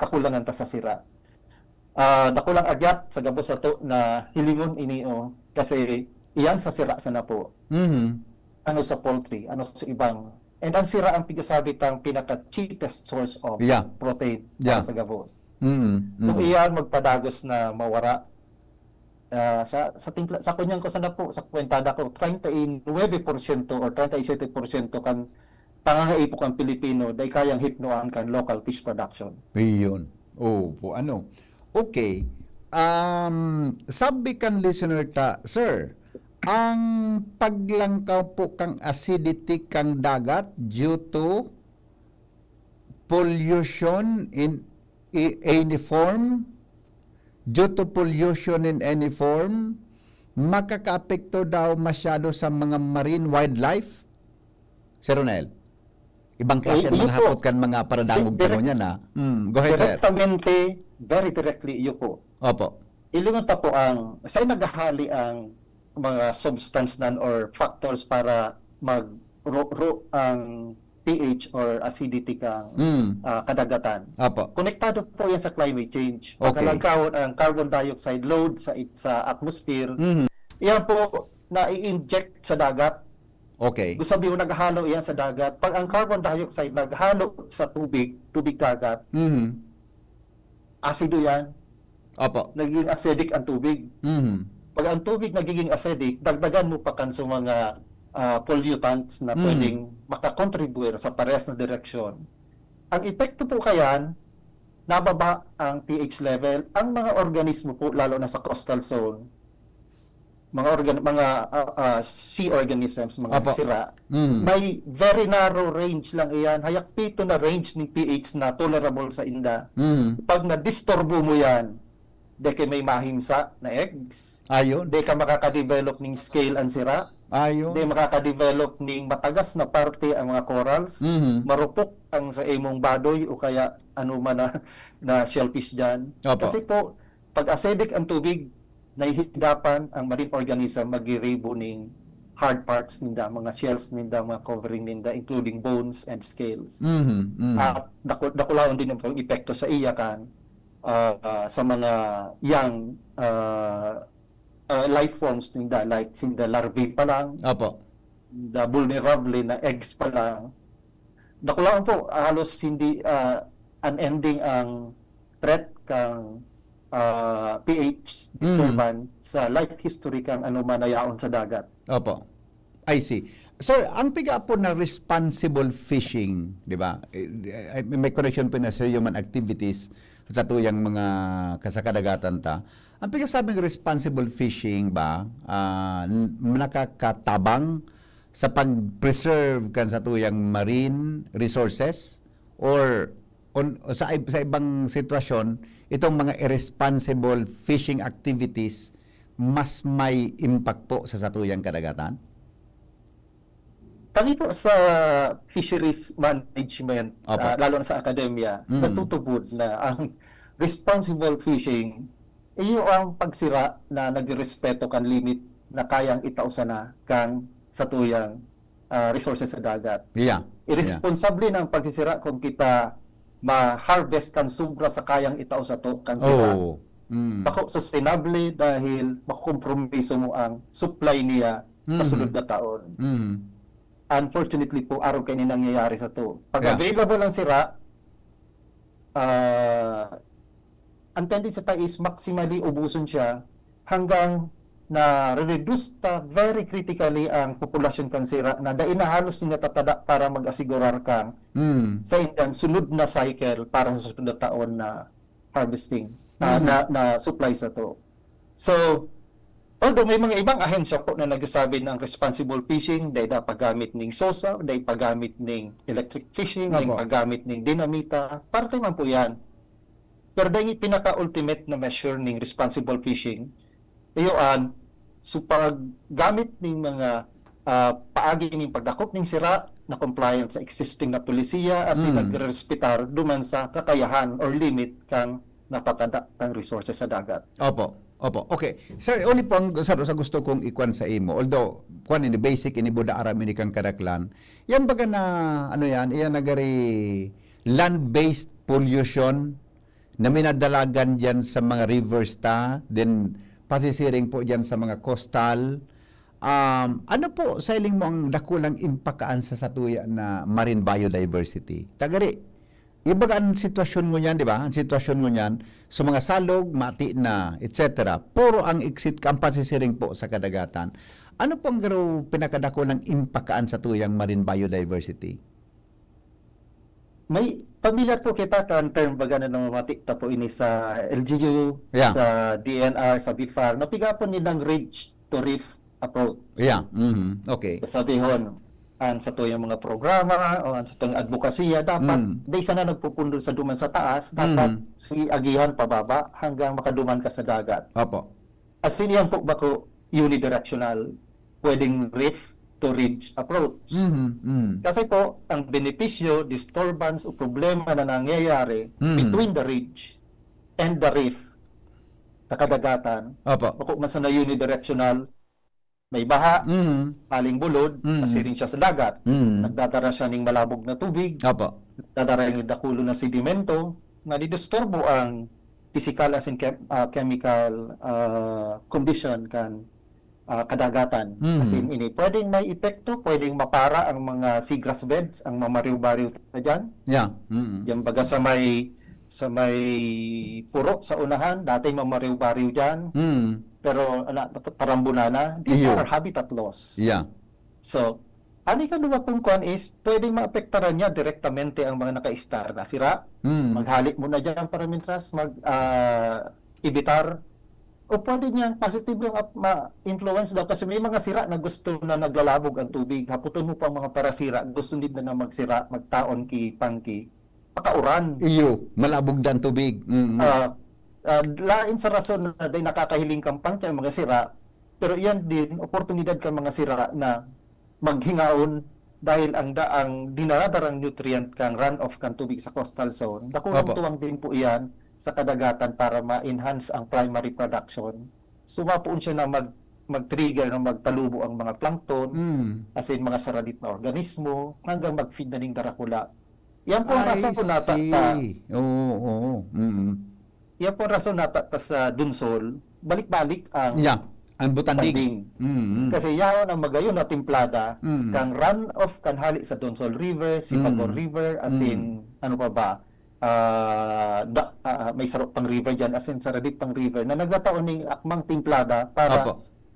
kakulangan ta sa sira. Ah, dakulang agyat sa gabos sato na hilingon ini, oh, kasi iyan sa sira sana po. Mhm. Ano sa poultry, ano sa ibang. And ang sira ang pigasabi tang pinaka-cheapest source of Yeah. protein Yeah. para sa gabos. Mhm. Kung Mhm. iyan magpadagos na mawara, ah, sa, sa timpla, sa kunyan ko sana po, sa kwentada ko, treinta y nueve porsyento or treinta y siete porsyento kan pangangaipo kan Pilipino, dai kayang hipnoan kan local fish production. Iyon. Opo, ano. Okay. Um, sabi kan listener ta, "Sir, ang paglangkaw po kan acidity kan dagat due to pollution in i-, any form, due to pollution in any form, makakaapekto daw masyado sa mga marine wildlife?" Sir Ronel, ibang klase Eh, ang iyo mga po. hapot kan mga paradangog Di-, direct- kamo niyan, ha? Mm, go ahead, sir. Directamente, very directly, iyo po. Opo. Ilingon ta po ang, sa naghahali ang mga substance nan or factors para mag ro, ro ang pH or acidity kang, Mm. ah, kadagatan. Opo. Konektado po yan sa climate change. Okay. Pagkalangkawon ang carbon dioxide load sa it-, sa atmosphere, Mhm. iyan po na-i-inject sa dagat. Okay. Gusto sabihin, naghalo iyan sa dagat. Pag ang carbon dioxide naghalo sa tubig, tubig dagat, Mhm. asido yan. Opo. Nagiging acidic ang tubig. Mhm. Pag ang tubig nagiging acidic, dagdagan mo pa kan sa mga, ah, pollutants na Mm. pwedeng makakontribute sa parehas na direksyon. Ang epekto po kayan, nababa ang pH level. Ang mga organismo po, lalo na sa coastal zone, mga organ-, mga, ah, ah, sea organisms, mga Apo. sira, Mm. may very narrow range lang iyan. Hayakpito na range ning pH na tolerable sa inda. Mm. Pag nadisturbo mo yan, di ka may mahimsa na eggs, Ayun. di ka makakadevelop ning scale ang sira, Ayun. di makakadevelop ning matagas na parte ang mga corals, Mhm. marupok ang sa imong badoy o kaya ano man na, na shellfish dyan. Opo. Kasi po, pag acidic ang tubig, nahihidapan ang marine organism magiribo ning hard parts ninda, mga shells ninda, mga covering ninda, including bones and scales. Mhm. Mhm. At daku-, dakulaon din ang epekto sa iya kan, ah, ah, sa mga young, ah, ah, life forms ninda, like sinda larvae pa lang, Opo. the vulnerable na eggs pa lang. Dakulaon po, halos hindi, ah, unending ang threat kang ah, P H disturbance sa life history kan anoman na yaon sa dagat. Opo. I see. Sir, ang piga po na responsible fishing, di ba? Eh, eh, may connection po na sa human activities sa tuyang mga kasakadagatan ta. Ang pigasabing responsible fishing ba, ah, n- nakakatabang sa pag-preserve kan sa tuyang marine resources or on, sa, ib- sa ibang sitwasyon, itong mga irresponsible fishing activities mas may impact po sa satuyang kadagatan? Kami po sa fisheries management, Opo. ah, lalo na sa akademya, Mm. natutubod na ang responsible fishing, iyo ang pagsira na nagrespeto kan limit na kayang itao sana kan satuyang, ah, resources sa dagat. Yeah. Irresponsable na ang pagsisira kung kita ma-harvest kan sobra sa kayang itao sato kan sira. Oh. Mm. Bako sustainable dahil makukompromiso mo ang supply niya sa Mhm. sunod na taon. Mm. Unfortunately po, araw kaini nangyayari sato. Pag Yeah. available ang sira, ah, ang tendency ta is maximally ubuson siya hanggang na-reduce ta very critically ang populasyon kan sira na dai na halos natatada para mag-asigurar kang Mm. sa indang sunod na cycle para sa sunod na taon na harvesting, ah, Mhm. na, na supply sato. So, although may mga ibang ahensya po na nagsasabi ng responsible fishing, dai na paggamit ning sosa, dai paggamit ning electric fishing, dai Opo. paggamit ning dinamita, parte man po yan. Pero dai pinaka-ultimate na measure ning responsible fishing, iyo an, so paggamit ning mga, ah, paagi ning pagdakop ning sira na compliant sa existing na polisiya, asin Mm. nagrerespetar duman sa kakayahan or limit kang natatada kang resources sa dagat. Opo. Opo. Okay. Sir, only po ang sa, sa gusto kong ikwan sa imo. Although, kwan ini basic, ini buda aram ini kang kadaklan. Yan baga na, ano yan, yan nagari land-based pollution na minadalagan dyan sa mga rivers ta, then pasisiring po dyan sa mga coastal. Um, ano po, sa iling mo ang dakulang impakaan sa satuya na marine biodiversity? Tagari, ibaga ang sitwasyon mo niyan, di ba? Ang sitwasyon mo niyan, sa mga salog, mati na, et cetera. Puro ang exit, ang pasisiring po sa kadagatan. Ano po ang garo pinakadakulang impakaan sa tuyang marine biodiversity? May pamilyar po kita kan term baga na namamati ta po ini sa L G U, Yeah. sa D N R, sa BFAR, na piga po nilang ridge to reef approach. Yeah. Mhm. Okay. Sabihon, ang satuyang mga programa o ang satuyang advokasya, dapat Mm. di sana nagpupundo sa duman sa taas, dapat Mm. sige agihan pababa hanggang makaduman ka sa dagat. Opo. As in, yan po bako unidirectional, pwedeng reef to ridge approach. Mhm. Mhm. Kasi po, ang benepisyo, disturbance o problema na nangyayari Mhm. between the ridge and the reef sa kadagatan, Opo. bako man sana unidirectional, may baha, Mhm. aling bulod, Mhm. pasiring siya sa dagat. Mhm. Nagdadara siya ning malabog na tubig, Opo. nagdadara ning dakulo na sedimento, na didisturbo ang physical as in chem- ah, chemical ah, condition kan ah, kadagatan. Mhm. As in, ini pwedeng may epekto, pwedeng mapara ang mga seagrass beds, ang mamariw-bariw na dyan. Yeah. Mhm. Diyan baga sa may sa may puro sa unahan, dati mamariw-bariw dyan. Mhm. Pero ana, tarambunan na. These Iyo. Are habitat loss. Yeah. So, ang ikaduwa kong kwan is, pwedeng maapektaran niya direktamente ang mga nakaistar na sira. Mhm. Maghali mo na dyan para mintras, mag, ah, ibitar. O pwede niyang positive yung ap- ma-influence daw kasi may mga sira na gusto na naglalabog ang tubig. Haputon mo pa ang mga parasira, gusto nila na magsira, magtaon ki pangki, pakauran. Iyo, malabog dan tubig. Mhm. Ah, ah, lain sa rason na dahil nakakahiling kang pangki ang mga sira, pero iyan din, oportunidad ka mga sira na maghingaon dahil ang daang dinaradarang nutrient kang runoff kang tubig sa coastal zone, dakulang Opo. tuwang din po iyan sa kadagatan para ma-enhance ang primary production. So, mapuon siya na mag, mag-trigger na magtalubo ang mga plankton, Mhm. as in mga saradit na organismo, hanggang mag-feed na ning darakula. Yan po ang I rason na ta, see. ta, Oo, oo. Mhm. Yan po ang rason na ta, ta sa Dunsol, balik-balik ang Yeah. Ang butanding. Tanding. Mhm. Kasi yaon ang magayon na timplada Mm. kang runoff kan hali sa Dunsol River, Sipagor Mm. River, as Mm. in, ano pa ba, ah, da, ah, may saro pang river diyan, as in, saradit pang river, na nagtatao ning akmang timplada para, Opo.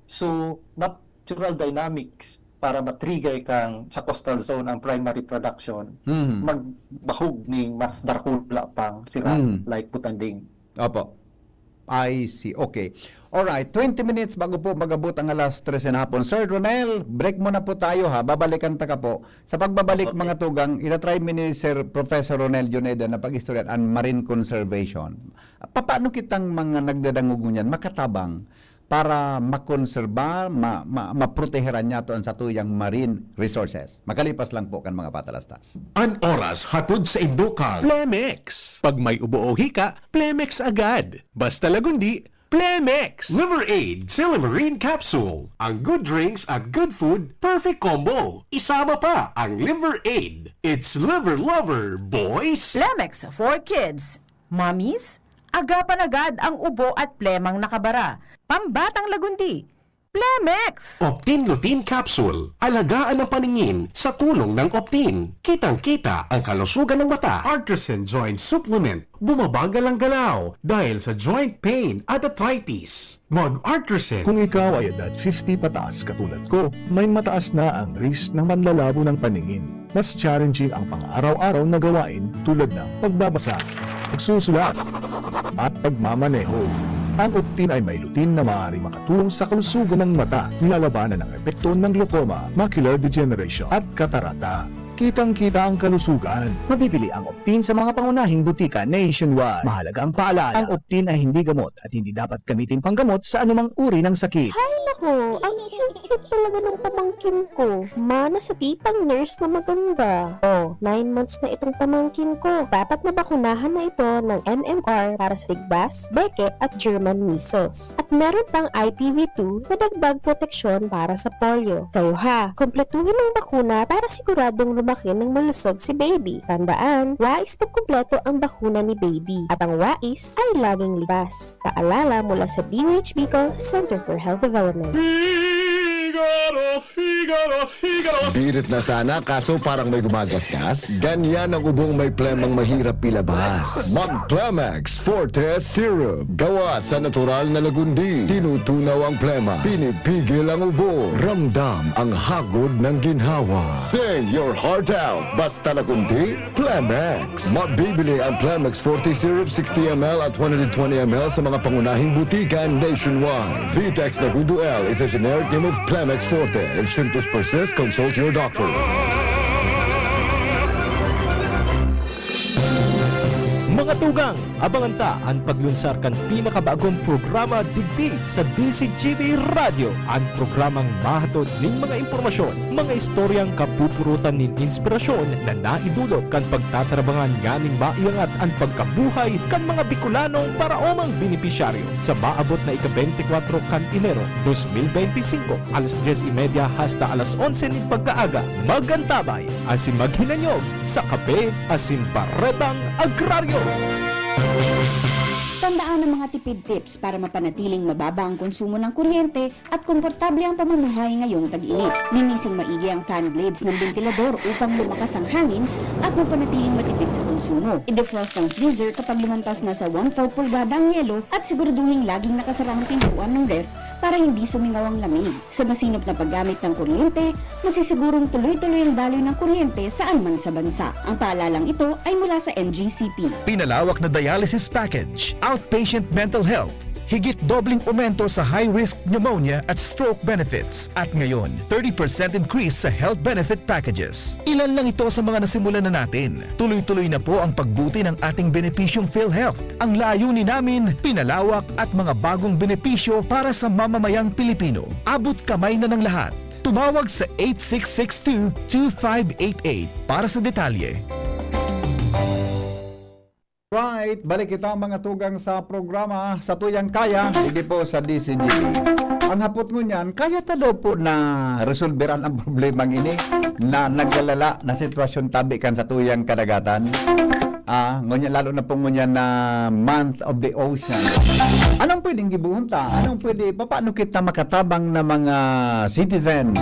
so, natural dynamics para ma-trigger kang sa coastal zone ang primary production, Mhm. magbahog ning mas darakula pang sira, Mm. like Butanding. Opo. I see. Okay. Alright. Twenty minutes bago po mag-abot ang alas tres na hapon. Sir Ronel, break muna po tayo, ha. Babalikan ta ka po. Sa pagbabalik, Okay. mga tugang, itatry mi ni Sir Professor Ronel Juneda na pag-istoryahan an marine conservation. Papaano kitang mga nagdadangog ngunyan makatabang para makonserba, ma-, ma-, maproteheran niyato an satuyang marine resources? Makalipas lang po kan mga patalastas. An oras hatod sa indo kan Plemex. Pag may ubo o hika, Plemex agad. Basta Lagundi, Plemex! Liver Aid, Silymarin Capsule. Ang good drinks at good food, perfect combo. Isama pa ang Liver Aid. It's Liver Lover, boys! Plemex for kids. Mommies, agapan agad ang ubo at plemang nakabara. Pambatang Lagundi. Plemex! Optin Lutein Capsule. Alagaan ang paningin sa tulong ng Optin. Kitang-kita ang kalusugan ng mata. Artisan Joint Supplement. Bumabagal ang galaw dahil sa joint pain at arthritis. Mag-Artisan. Kung ikaw ay edad fifty pataas katulad ko, may mataas na ang risk ng panlalabo ng paningin. Mas challenging ang pang-araw-araw na gawain tulad ng pagbabasa, pagsusulat, at pagmamaneho. Ang Optin ay may lutein na maaaring makatulong sa kalusugan ng mata, nilalabanan ang epekto ng glaucoma, macular degeneration, at katarata. Kitang-kita ang kalusugan. Mabibili ang Optin sa mga pangunahing butika nationwide. Mahalagang paalala, ang Optin ay hindi gamot at hindi dapat gamitin panggamot sa anumang uri ng sakit. Hay naku, ang cute-cute talaga ng pamangkin ko. Mana sa titang nurse na maganda. Oh, nine months na itong pamangkin ko. Dapat mabakunahan na ito ng M M R para sa ligbas, beke at German measles. At meron pang I P V two na dagdag proteksyon para sa polio. Kayo ha, kompletuhin ang bakuna para siguradong lumaki ng malusog si baby. Tandaan, wais pagkumpleto ang bakuna ni baby. At ang wais ay laging ligtas. Paalala mula sa D O H Bicol Center for Health Development. Figaro, Figaro, Figaro. Birit na sana, kaso parang may gumagasgas. Ganyan ang ubong may plemang mahirap ilabas. Mag-Plemex Forte Syrup. Gawa sa natural na lagundi. Tinutunaw ang plema. Pinipigil ang ubo. Ramdam ang hagod ng ginhawa. Sing your heart out. Basta lagundi, Plemex. Mabibili ang Plemex forty Syrup sixty M L at one hundred twenty M L sa mga pangunahing butika nationwide. Vitex Nagundo L is a generic name of Plemex Forte. If symptoms persist, consult your doctor. Mga tugang, abangan ta an paglunsar kan pinakabagong programa digdi sa D Z G B Radyo, an programang mahatod nin mga impormasyon, mga istoryang kapupurutan nin inspirasyon na naidulot kan pagtatarabangan nganing maiangat an pagkabuhay kan mga Bicolanong paraomang benepisyaryo. Sa maabot na ika-beintikwatro kan Enero, dos mil beintisinko, alas dyes y media hasta alas onse nin pagkaaga, mag-antabay asin maghinanyog sa Kape asin Baretang Agraryo. Tandaan ang mga tipid tips para mapanatiling mababa ang konsumo ng kuryente at komportable ang pamumuhay ngayong tag-init. Linising maigi ang fan blades ng bentilador upang lumakas ang hangin at mapanatiling matipid sa konsumo. I-defrost ang freezer kapag lumantas na sa one fourth pulgada ang yelo at siguraduhing laging nakasara ang pintuan ng ref para hindi sumingaw ang lamig. Sa masinop na paggamit ng kuryente, masisigurong tuloy-tuloy ang daloy ng kuryente saan man sa bansa. Ang paalalang ito ay mula sa M G C P. Pinalawak na dialysis package, outpatient mental health, higit dobleng aumento sa high-risk pneumonia at stroke benefits, at ngayon, thirty percent increase sa health benefit packages. Ilan lang ito sa mga nasimulan na natin. Tuloy-tuloy na po ang pagbuti ng ating benepisyong PhilHealth. Ang layunin namin, pinalawak at mga bagong benepisyo para sa mamamayang Pilipino. Abot kamay na ng lahat. Tumawag sa eight six six two, two five eight eight para sa detalye. Right, balik kita, mga tugang, sa programa Satuyang Kaya, digdi po sa D Z G B. Ang hapot ngunyan, kaya ta daw po na resolberan ang problemang ini na naglalala na sitwasyon tabi kan satuyang kadagatan? Ah, ngunyan, lalo na po ngunyan na month of the ocean. Anong pwedeng gibohon ta? Anong pwede, papaano kita makatabang na mga citizen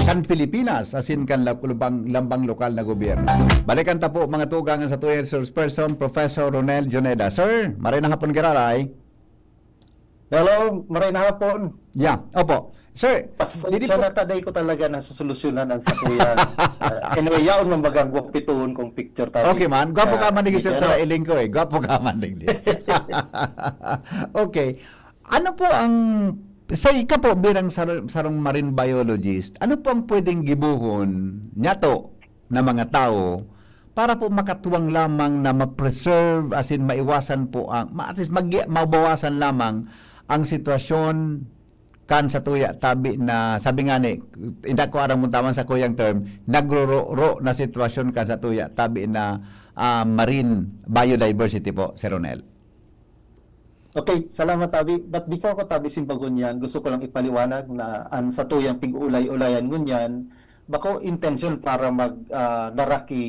kan Pilipinas, asin kan lab-, lubang, lambang lokal na gobyerno? Balikan ta po, mga tugang, ang satuyang resource person, Professor Ronel Juneda. Sir, maray na hapon, giraray. Hello, maray na hapon. Yeah, opo. Sir, didi Pasensya po na ta, dai ko talaga nasosolusyonan ang sakuya. Ah, anyway, yaon man bagang gwapitoon kong picture tabi. Okay man. Gwapo ka man, digdi, sir, sa pero nailing ko, eh. Gwapo ka man, digdi. Okay. Ano po ang, sa ika po bilang sar-, sarong marine biologist, ano po ang pwedeng gibohon niyato na mga tawo para po makatuwang lamang na ma-preserve, as in, maiwasan po ang, ma-, at least, mag-, mabawasan lamang ang sitwasyon kan satuya tabi na, sabi nga ni, inda ko aram kung tama ang sakuyang term, nagroro-ro na sitwasyon kan satuya tabi na, ah, marine biodiversity po, Sir Ronel. Okay, salamat, tabi. But before ko tabi simbagon yan, gusto ko lang ipaliwanag na ang satuyang pig-uulay-ulayan ngunyan, bako intensyon para mag, ah, dara ki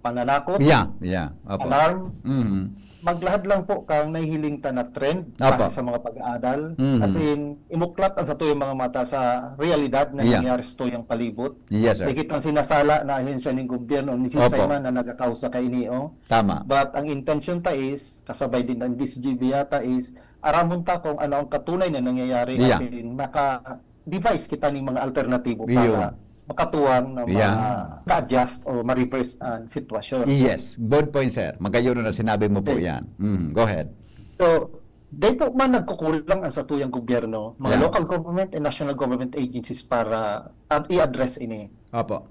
pananakot, Yeah, yeah. Opo. alarm. Mhm. Maglahad lang po kang nahihiling ta na trend Opo. base sa mga pag-aadal. Mhm. As in, imuklat ang satuyang mga mata sa realidad na Yeah. nangyayari sa satuyang palibot. Yes, sir. Di kitang sinasala na ahensya ning gobyerno, ni Opo. Sisay man na nagakausa kaini, oh. Tama. But ang intensyon ta is, kasabay din ng D C G B yata is, aramon ta kung ano ang katunay na nangyayari Yeah. asin maka-devise kita ning mga alternatibo Iyo. para makatuwang na Yeah. ma-adjust o ma-reverse ang sitwasyon. Yes, good point, sir. Magayon na sinabi mo po Okay. yan. Mm, go ahead. So, dai po man nagkukulang ang satuyang gobyerno, mga Yeah. local government and national government agencies para ad-, i-address ini. Opo.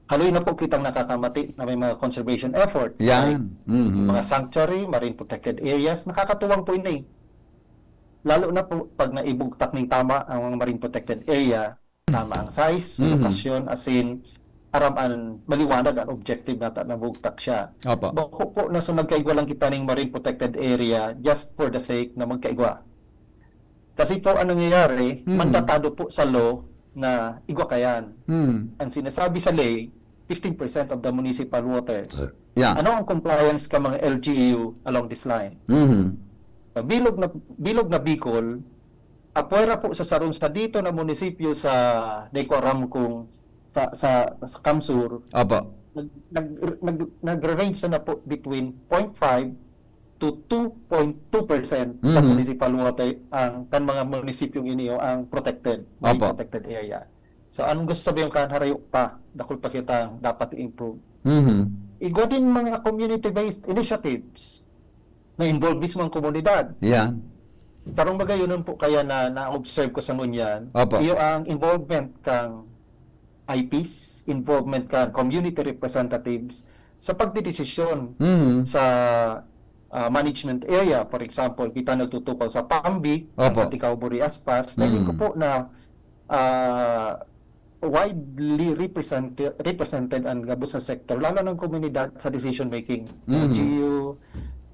Haloy na po kitang nakakamati na may mga conservation efforts, Yan. like Mhm. mga sanctuary, marine protected areas, nakakatuwang po ini. Lalo na po pag naibugtak ning tama ang mga marine protected area, tama ang size, Mhm. lokasyon, as in, aram an maliwanag an objective nata na bugtak siya. Opo. Bako po na so nagkaigwa lang kita ning marine protected area just for the sake na magkaigwa. Kasi po, ang nangyayari, Hmm. mandatado po sa law na igwa kayan. Hmm. Ang sinasabi sa ley, fifteen percent of the municipal water. Yeah. Ano ang compliance ka mga L G U along this line? Mhm. Sa bilog na, bilog na Bicol, apwera po sa sarong sa dito na munisipyo sa, di ko aram kung sa, sa, sa Kamsur, Opo. nag, nag, nag, nagre-range na po between point five to two point two percent sa Mhm. municipal water ang kan mga munisipyong ini o ang protected, may Opo. protected area. So, anong gusto sabihin kan harayo pa, dakul pa kitang dapat i-improve. Mhm. Igwa din mga community-based initiatives na involve mismo ang komunidad. Yan. Tarong magayonon po kaya na na-observe ko sa ngunyan, Opo. iyo ang involvement kang I Ps, involvement kan community representatives sa pagdedesisyon Mhm. sa, ah, management area. For example, kita nagtutukaw sa Pambi, Opo. sa Ticao, Buri, Aspas. Naging ko Mm. po na, ah, widely represented, represented ang gabos na sektor, lalo ng komunidad sa decision making, Mm. L G U,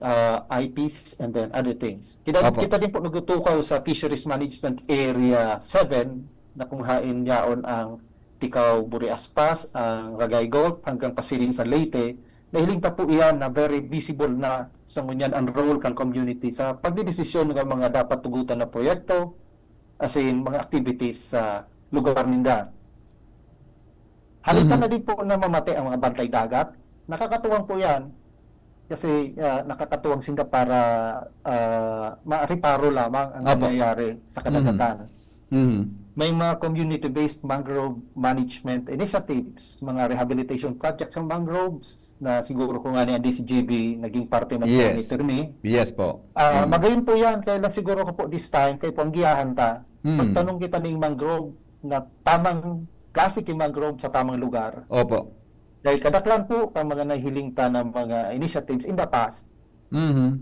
ah, I Ps, and then other things. Kita, Opo. kita din po nagtutukaw sa Fisheries Management Area seven na kung hain yaon ang Ticao, Buri, Aspas, ang Ragay Gulf, hanggang pasiring sa Leyte. Nahiling ta po iyan na very visible na sa ngunyan ang role kan community sa pagdedesisyon ng mga dapat tugutan na proyekto, as in, mga activities sa lugar ninda. Halita Mhm. na din po na mamati ang mga bantay dagat. Nakakatuwang po yan. Kasi, ah, nakakatuwang sinda para, ah, mareparo lamang ang Opo. nangyayari sa Mhm. kadagatan. Mhm. May mga community-based mangrove management initiatives, mga rehabilitation projects ng mangroves na siguro kung ano ang D C G B naging parte ng Yes. coordinator ni. Yes po. Ah, Mhm. magayon po yan. Kaya lang siguro ko po this time, kaya po ang giyahan ta, Mhm. magtanong kita ning mangrove na tamang klase ki mangrove sa tamang lugar. Opo. Dahil kadaklan po ang mga nahiling ta ng mga initiatives in the past. Mhm.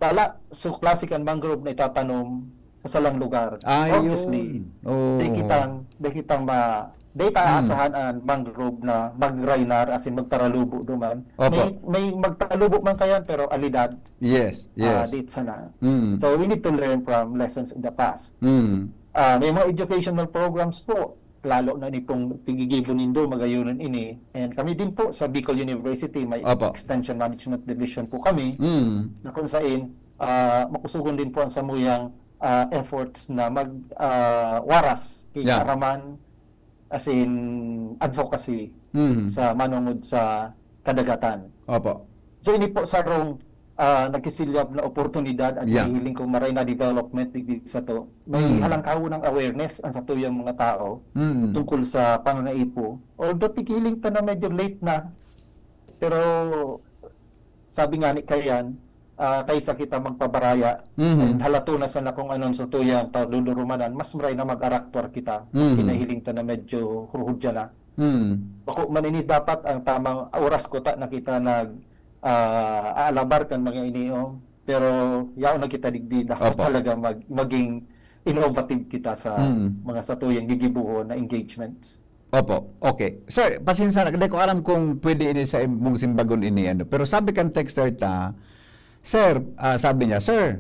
Wala, so klase kan mangrove na itatanom sa salang lugar. Ah, Obviously, yun. Oo. di kitang, di kitang ma-, di ta Hmm. aasahan ang mangrove na magraynar, as in magtaralubo duman. Opo. May, may magtaralubo man kayan, pero alidad, Yes, ah, yes. di sana. Mm. So, we need to learn from lessons in the past. Mm. Ah, may mga educational programs po lalo na ini pong pigigibo nindo, magayonon ini. And kami din po sa Bicol University, may Opo. Extension Management Division po kami, Mm. na kung sain, ah, makusugon din po ang samuyang, ah, efforts na mag, ah, waras, Yeah. kaaraman, as in, advocacy Mm. sa manongod sa kadagatan. Opo. So, ini po sarong, ah, nagkisilyab na oportunidad at Yeah. nahihiling kong maray na development digdi sato. May Mm. halangkawon ang awareness ang satuyang mga tao Mm. tungkol sa pangangaipo. Although, pigiling ta na medyo late na, pero sabi nga ni Kayan, ah, kaysa kita magpabaraya, Mm. and halato na sana kung anong satuyang padudurumanan, mas maray na mag-araktuar kita. Maski Mm. nahiling ta na medyo huhudya na. Mm. Bako man ini dapat ang tamang oras ko ta na kita nag, ah, aalabar kan mga ini, oh. Pero yaon na kita digdi, dapat Opo. talaga mag-, maging innovative kita sa Mm. mga satuyang gigibohon na engagements. Opo. Okay. Sir, pasensya na, di ko aram kung pwede ini sa im-, mong simbagon ini, ano. Pero sabi kan texter ta, "Sir," ah, sabi niya, "Sir,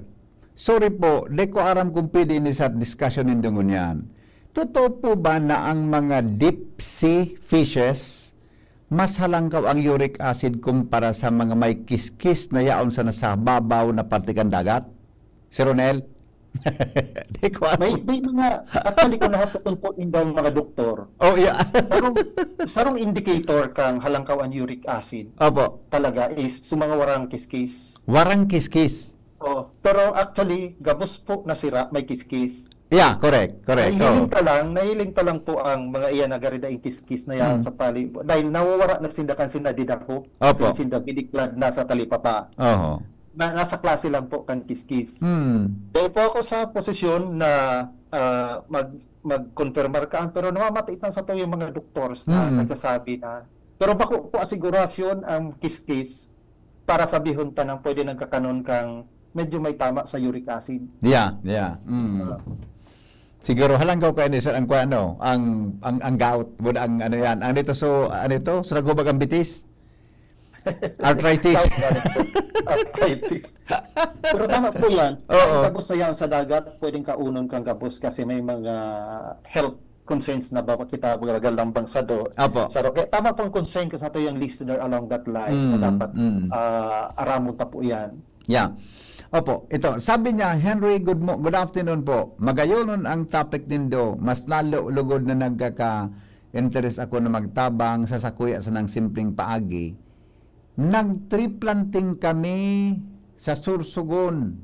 sorry po, di ko aram kung pwede ini sa discussion nindo ngunyan. Totoo po ba na ang mga deep sea fishes, mas halangkaw ang uric acid kumpara sa mga may kiskis na yaon sa nasa babaw na parte kan dagat?" Sir Ronel? Di ko alam. May, may mga, actually, kung nahapoton po nindo ang mga doktor, Oh, yeah. sarong, sarong indicator kang halangkaw an uric acid Opo. talaga is sa mga warang kiskis. Warang kiskis. Oh, pero actually, gabos po na sira, may kiskis. Yeah, correct, correct. Nahiling Oo. ka lang, nahiling ka lang po ang mga iyan na gari daing kiskis na yan Hmm. sa pali. Dahil nawawara na sinda kan sinda didakop, Opo. sin-, sinda biniklad na sa talipapa. Oho. Na, nasa klase lang po kan kiskis. Hmm. Dahil po ako sa posisyon na, ah, mag-, mag-confirmar ka, pero namamatay na sa to yung mga doctors na Hmm. nagsasabi na. Pero bako po asigurasyon ang kiskis para sabihon ta nang pwede nagkakanon kang medyo may tama sa uric acid. Yeah, yeah. Mm. Ah. Siguro, halangkaw kaini, sir, ang kuwan, no? Ang, ang, ang gout, bud ang ano yan. Ano ito? So, ano ito? So, naghubag ang bitis? Arthritis. Gout, ano po? Arthritis. Pero tama po yan. Oo. Ang gabos na yan sa dagat, pwedeng kaunon kang gabos kasi may mga health concerns na ba kita, baga lambang sa do-, Apo. sa do-, kaya tama pong concern ko sa to yung listener along that line na Mm, dapat, mm. ah, aramon ta po yan. Yeah. Opo, ito, sabi niya, "Henry, good mo-, good afternoon po. Magayonon ang topic nindo. Mas lalo lugod na nagkaka-interes ako na magtabang sa sakuya sanang simpleng paagi. Nag-tree planting kami sa Sorsogon.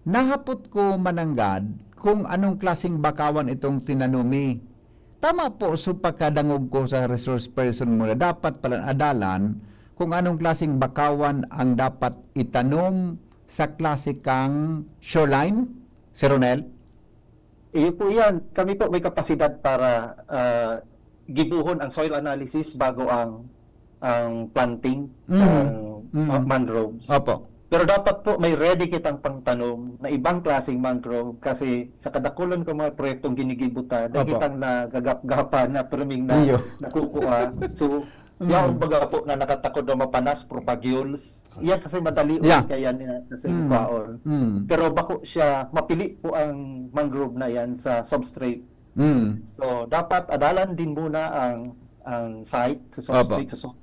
Nahapot ko mananggad kung anong klaseng bakawan itong tinanom mi. Tama po, so pagkadangog ko sa resource person mo na dapat palan adalan kung anong klaseng bakawan ang dapat itanom sa klase kang shoreline, Sir Ronel?" Iyo po yan. Kami po may kapasidad para, ah, gibohon ang soil analysis bago ang, ang planting Mm. ng Mm. ma-, mangroves. Opo. Pero dapat po may ready kitang pangtanom na ibang klaseng mangrove kasi sa kadakulan ko mga proyektong ginigibo ta, dai Opo. kitang nagagapgapan na perming na Iyo. nakukuha. So, Mm. yaon baga po na nakatakod na mapanas, propagules. Yan kasi madali Yeah. ulit kaya niya kasi Mm. baon. Mm. Pero bako siya, mapili po ang mangrove na yan sa substrate. Mm. So, dapat adalan din muna ang, ang site sa Opo. substrate. So,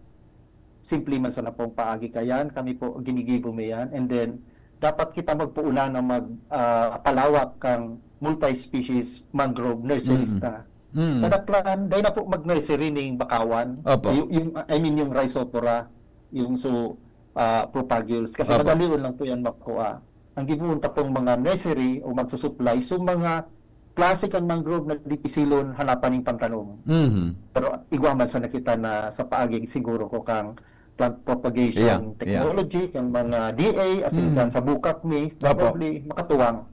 simple man sana pong paagi kayan, kami po ginigibo mi yan. And then, dapat kita magpuuna na mag, ah, palawak kang multi-species mangrove nurseries Mm. na. Mm. Kadaklan, dahil na po mag-nursery ning bakawan. Opo. Yung, yung, I mean, yung rhizophora, yung so, ah, propagules. Kasi Opo. madalion lang po yan makuha. Ang gibohon ta pong mga nursery o magsusupply, so mga klase kan mangrove na dipisilon hanapan ning pantanom. Mhm. Pero igwa man sana kita na sa paagi siguro ko kang plant propagation Yeah, yeah. technology, kang mga D A, as in Mm. kan sa bukak mi, Opo. probably makatuwang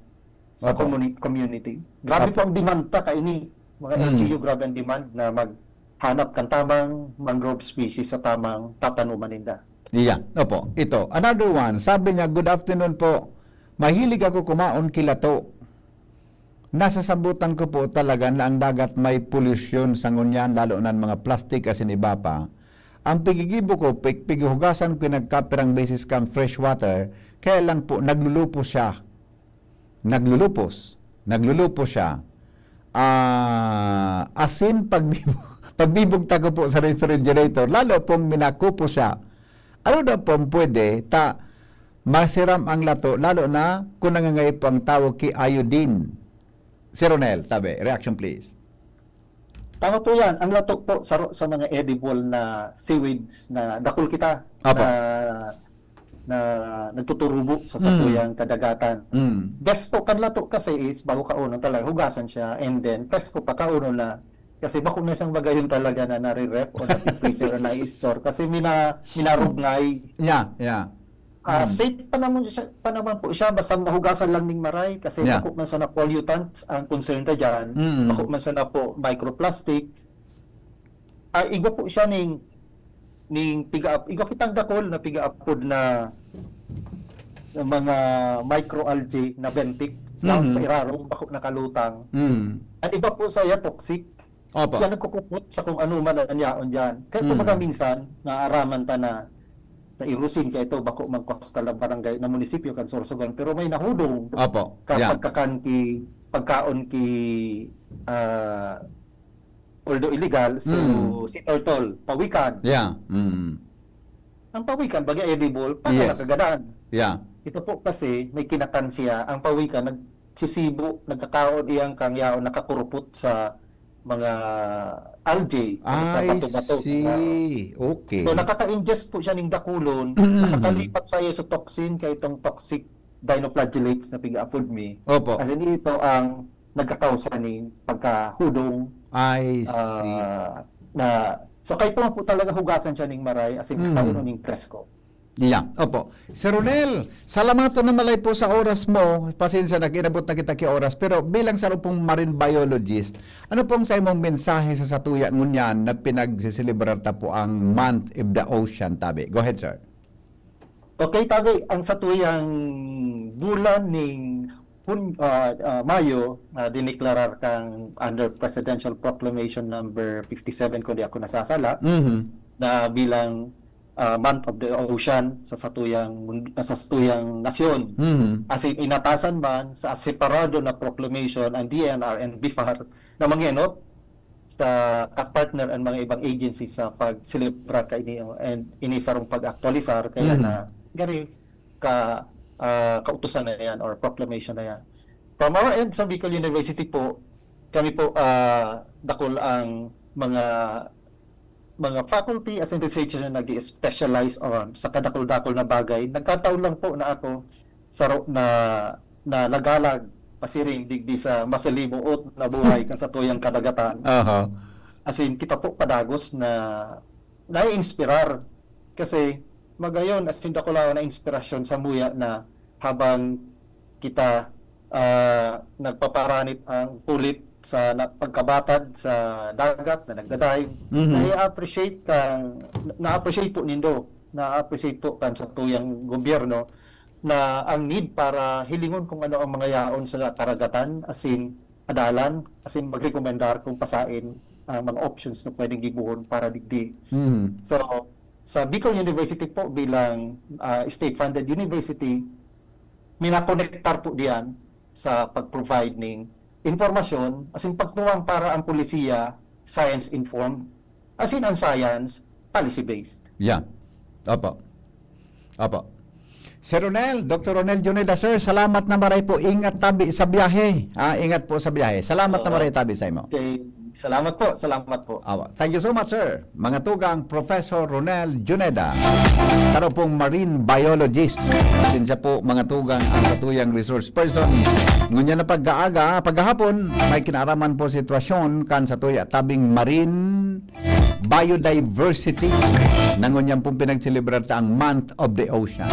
sa Opo. community, community. Grabe Opo. po ang demand ta kaini, mga Mm. L G U, grabe ang demand na maghanap kan tamang mangrove species sa tamang tatanuman ninda. Yeah, opo. Ito, another one. Sabi niya, "Good afternoon po. Mahilig ako kumaon kilato. Nasasabutan ko po talaga na ang dagat may polusyon sa ngunyan, lalo na ang mga plastic asin iba pa. Ang pigigibo ko, pig-, pighugasan ko yung nagkapirang beses kang fresh water, kaya lang po, naglulupos siya." Naglulupos. Naglulupos siya. Ah, asin pagbibo-, pagbibugtak ko po sa refrigerator, lalo pong minakupo siya. Ano daw pong pwede ta masiram ang lato, lalo na kung nangangaipo ang tawo ki iodine? Sir Ronel, tabi, reaction please. Tama po yan. Ang lato po, saro sa mga edible na seaweeds na dakul kita Apo. na, na nagtuturubo sa satuyang kadagatan. Mm. Best po kan lato kasi is bago kaunon talaga, hugasan siya and then presko pa kaunon na kasi bako na siyang bagayon talaga na nare-ref o nare-freezer o nai-store kasi mina, minarugngay. Yeah, yeah. Ah, Mm. safe pa naman siya, pa naman po siya basta mahugasan lang ning maray kasi Yeah. bako man sana pollutants ang concern ta diyan. Mm. Bako man sana po microplastic. Ah, igwa po siya ning ning piga igwa kitang dakul na pigaapod na na mga microalgae na bentik down Mhm. sa irarom bako nakalutang. Mm. Ang iba po saya toxic. Opo. Siya nagkukupot sa kung ano man ang yaon diyan. Kaya Mm. kumbaga minsan, naaraman ta na sa Irusin kaya ito, bako man coastal na barangay na munisipyo kan Sorsogon, pero may nahudong Opo. ka Yeah. pagkakan ki pagkaon ki ah, although illegal, so Mm. sea turtle, pawikan. Yeah. Mm. Ang pawikan, baga edible, para Yes. nakagadaan. Yeah. Ito po kasi, may kinakan siya. Ang pawikan, nagsisibo, nagkakaon iyang kang yaon, nakakurupot sa mga algae, o sa I bato-bato. see. Okay. So, nakaka-ingest po siya ning dakulon, Mm. nakakalipat sa iyo sa toxin, kay itong toxic dinoflagellates na piga-apod mi. Opo. As in, ito ang nagkakausa ning pagkahudong I see. ah, na, so, kaipuhan po talaga hugasan siya ning maray, as in, Mhm. kauno ning presko. Yeah, opo. Sir Ronel, salamaton na malay po sa oras mo. Pasensya na, inabot na kita ki oras. Pero bilang saro pong marine biologist, ano pong sa imong mensahe sa satuya ngunyan na pinagsiselebrar ta po ang Month of the Ocean, tabi? Go ahead, sir. Okay, tabi, ang satuyang bulan ning Hun-, ah, ah, Mayo, na dineklarar kang under Presidential Proclamation number fifty-seven, kung di ako nasasala, Mhm. na bilang, ah, Month of the Ocean sa satuyang mun-, ah, sa satuyang nasyon. Mhm. As in, inatasan man sa separado na proclamation ang D N R and BIFAR na mangenot sa ka-partner ang mga ibang agencies sa pag-celebrar kaini, oh, and ini sarong pag-aktualisar kaya Mhm. na gari ka, ah, kautusan na yan or proclamation na yan. From our end sa Bicol University po, kami po, ah, dakul ang mga mga faculty as in researcher na nag-specialize on sa kadakul-dakul na bagay. Nagkataon lang po na ako saro na, na nagalag pasiring digdi sa masalimuot na buhay kan satuyang kadagatan. Aha. As in, kita po padagos na nai-inspirar. Kasi magayon, as in, dakulaw na inspirasyon sa muya na habang kita, ah, nagpaparanit ang pulit sa na, pagkabatad sa dagat na nagda-dive, Mhm. na-appreciate kang, na-appreciate po nindo, na-appreciate po kan satuyang gobyerno na ang need para hilingon kung ano ang mga yaon sa karagatan, as in, adalan, as in, magrekomendar kung pasain ang mga options na pwedeng gibohon para digdi. Mhm. So, sa Bicol University po bilang, ah, state-funded university, minakonektar po diyan sa pag-provide ning impormasyon, as in pagtuwang para ang polisiya science-informed, as in ang science policy-based. Yeah. Opo. Opo. Sir Ronel, Doctor Ronel Juneda, sir, salamat na maray po. Ingat tabi sa biyahe. Ah, ingat po sa biyahe. Salamat na Oo. maray tabi sa imo. Okay, salamat po, salamat po. Awa. Thank you so much, sir. Mga tugang, Professor Ronel Juneda. Saro pong marine biologist. Siya po, mga tugang, ang satuyang resource person. Ngunyan na pag-aaga, paghahapon, may kinaaraman po sitwasyon kan satuya tabing marine biodiversity. Na ngunyan pong pinagselebrar ta ang Month of the Ocean.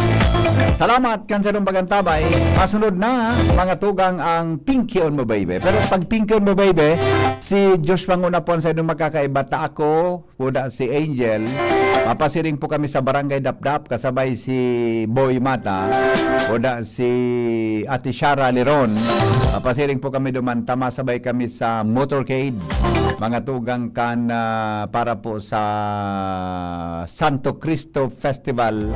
Salamat kan sarong pag-antabay. Masunod na, mga tugang, ang Pinkion Mo Baby. Pero pag Pinkion Mo Baby, si Joshua nguna po ang sa inyong makakaiba. Ta ako, puda si Angel. Papasiring po kami sa Barangay Dapdap, kasabay si Boy Mata, puda si Ate Shara Leron. Papasiring po kami duman, ta masabay kami sa motorcade, mga tugang kan, ah, para po sa Santo Cristo Festival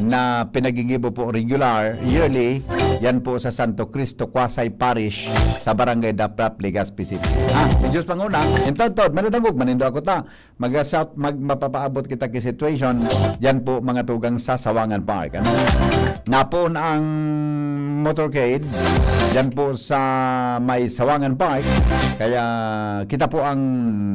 na pinagigibo po regular, yearly, Yan po sa Santo Cristo Quasi Parish sa Barangay Daprap, Legazpi City. Ah, si Diyos panguna, yung tod-tod, manadangog, manindo ako ta. Mag-, mag-, mapapaabot kita ki situation, yan po mga tugang sa Sawangan Park. Ano? Napoon ang motorcade, yan po sa may Sawangan Park. Kaya kita po ang,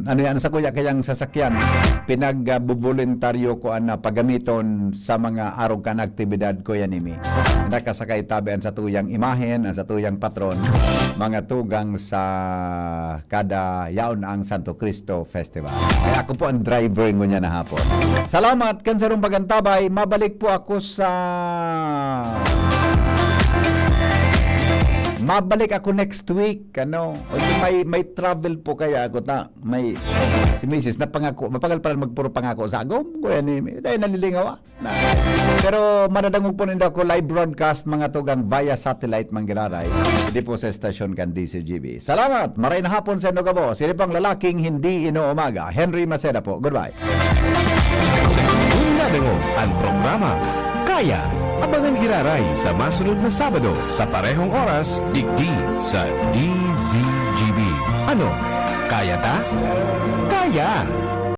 ano yan, sa kuya kayang sasakyan, pinagbuboluntaryo ko na pagamiton sa mga arog kan aktibidad ko yan, imi. Nakasakay tabi ang satuyang imahen, ang satuyang patron, mga tugang sa kada yaon ang Santo Cristo Festival. Kaya ako po ang driver ngunyan na hapon. Salamat kan sarong pagantabay. Mabalik po ako sa, mabalik ako next week, ano. Although may, may travel po kaya ako ta. May, si misis, napangako, mapagal pa lang magpuro pangako sa agom. Kuya ni, dahil nalilingaw, ah. Na. Pero madadangog po nindo ako live broadcast, mga tugang, via satellite, manggiraray. Hindi po sa estasyon kan D C G B. Salamat! Maray na hapon sa inyo gabos. Sino pang lalaking hindi inuumaga? Henry Maceda po. Goodbye. Kung nadangog ang programa, Kaya, abangan giraray sa masunod na Sabado sa parehong oras, digdi sa D Z G B. Ano? Kaya ta? Kaya!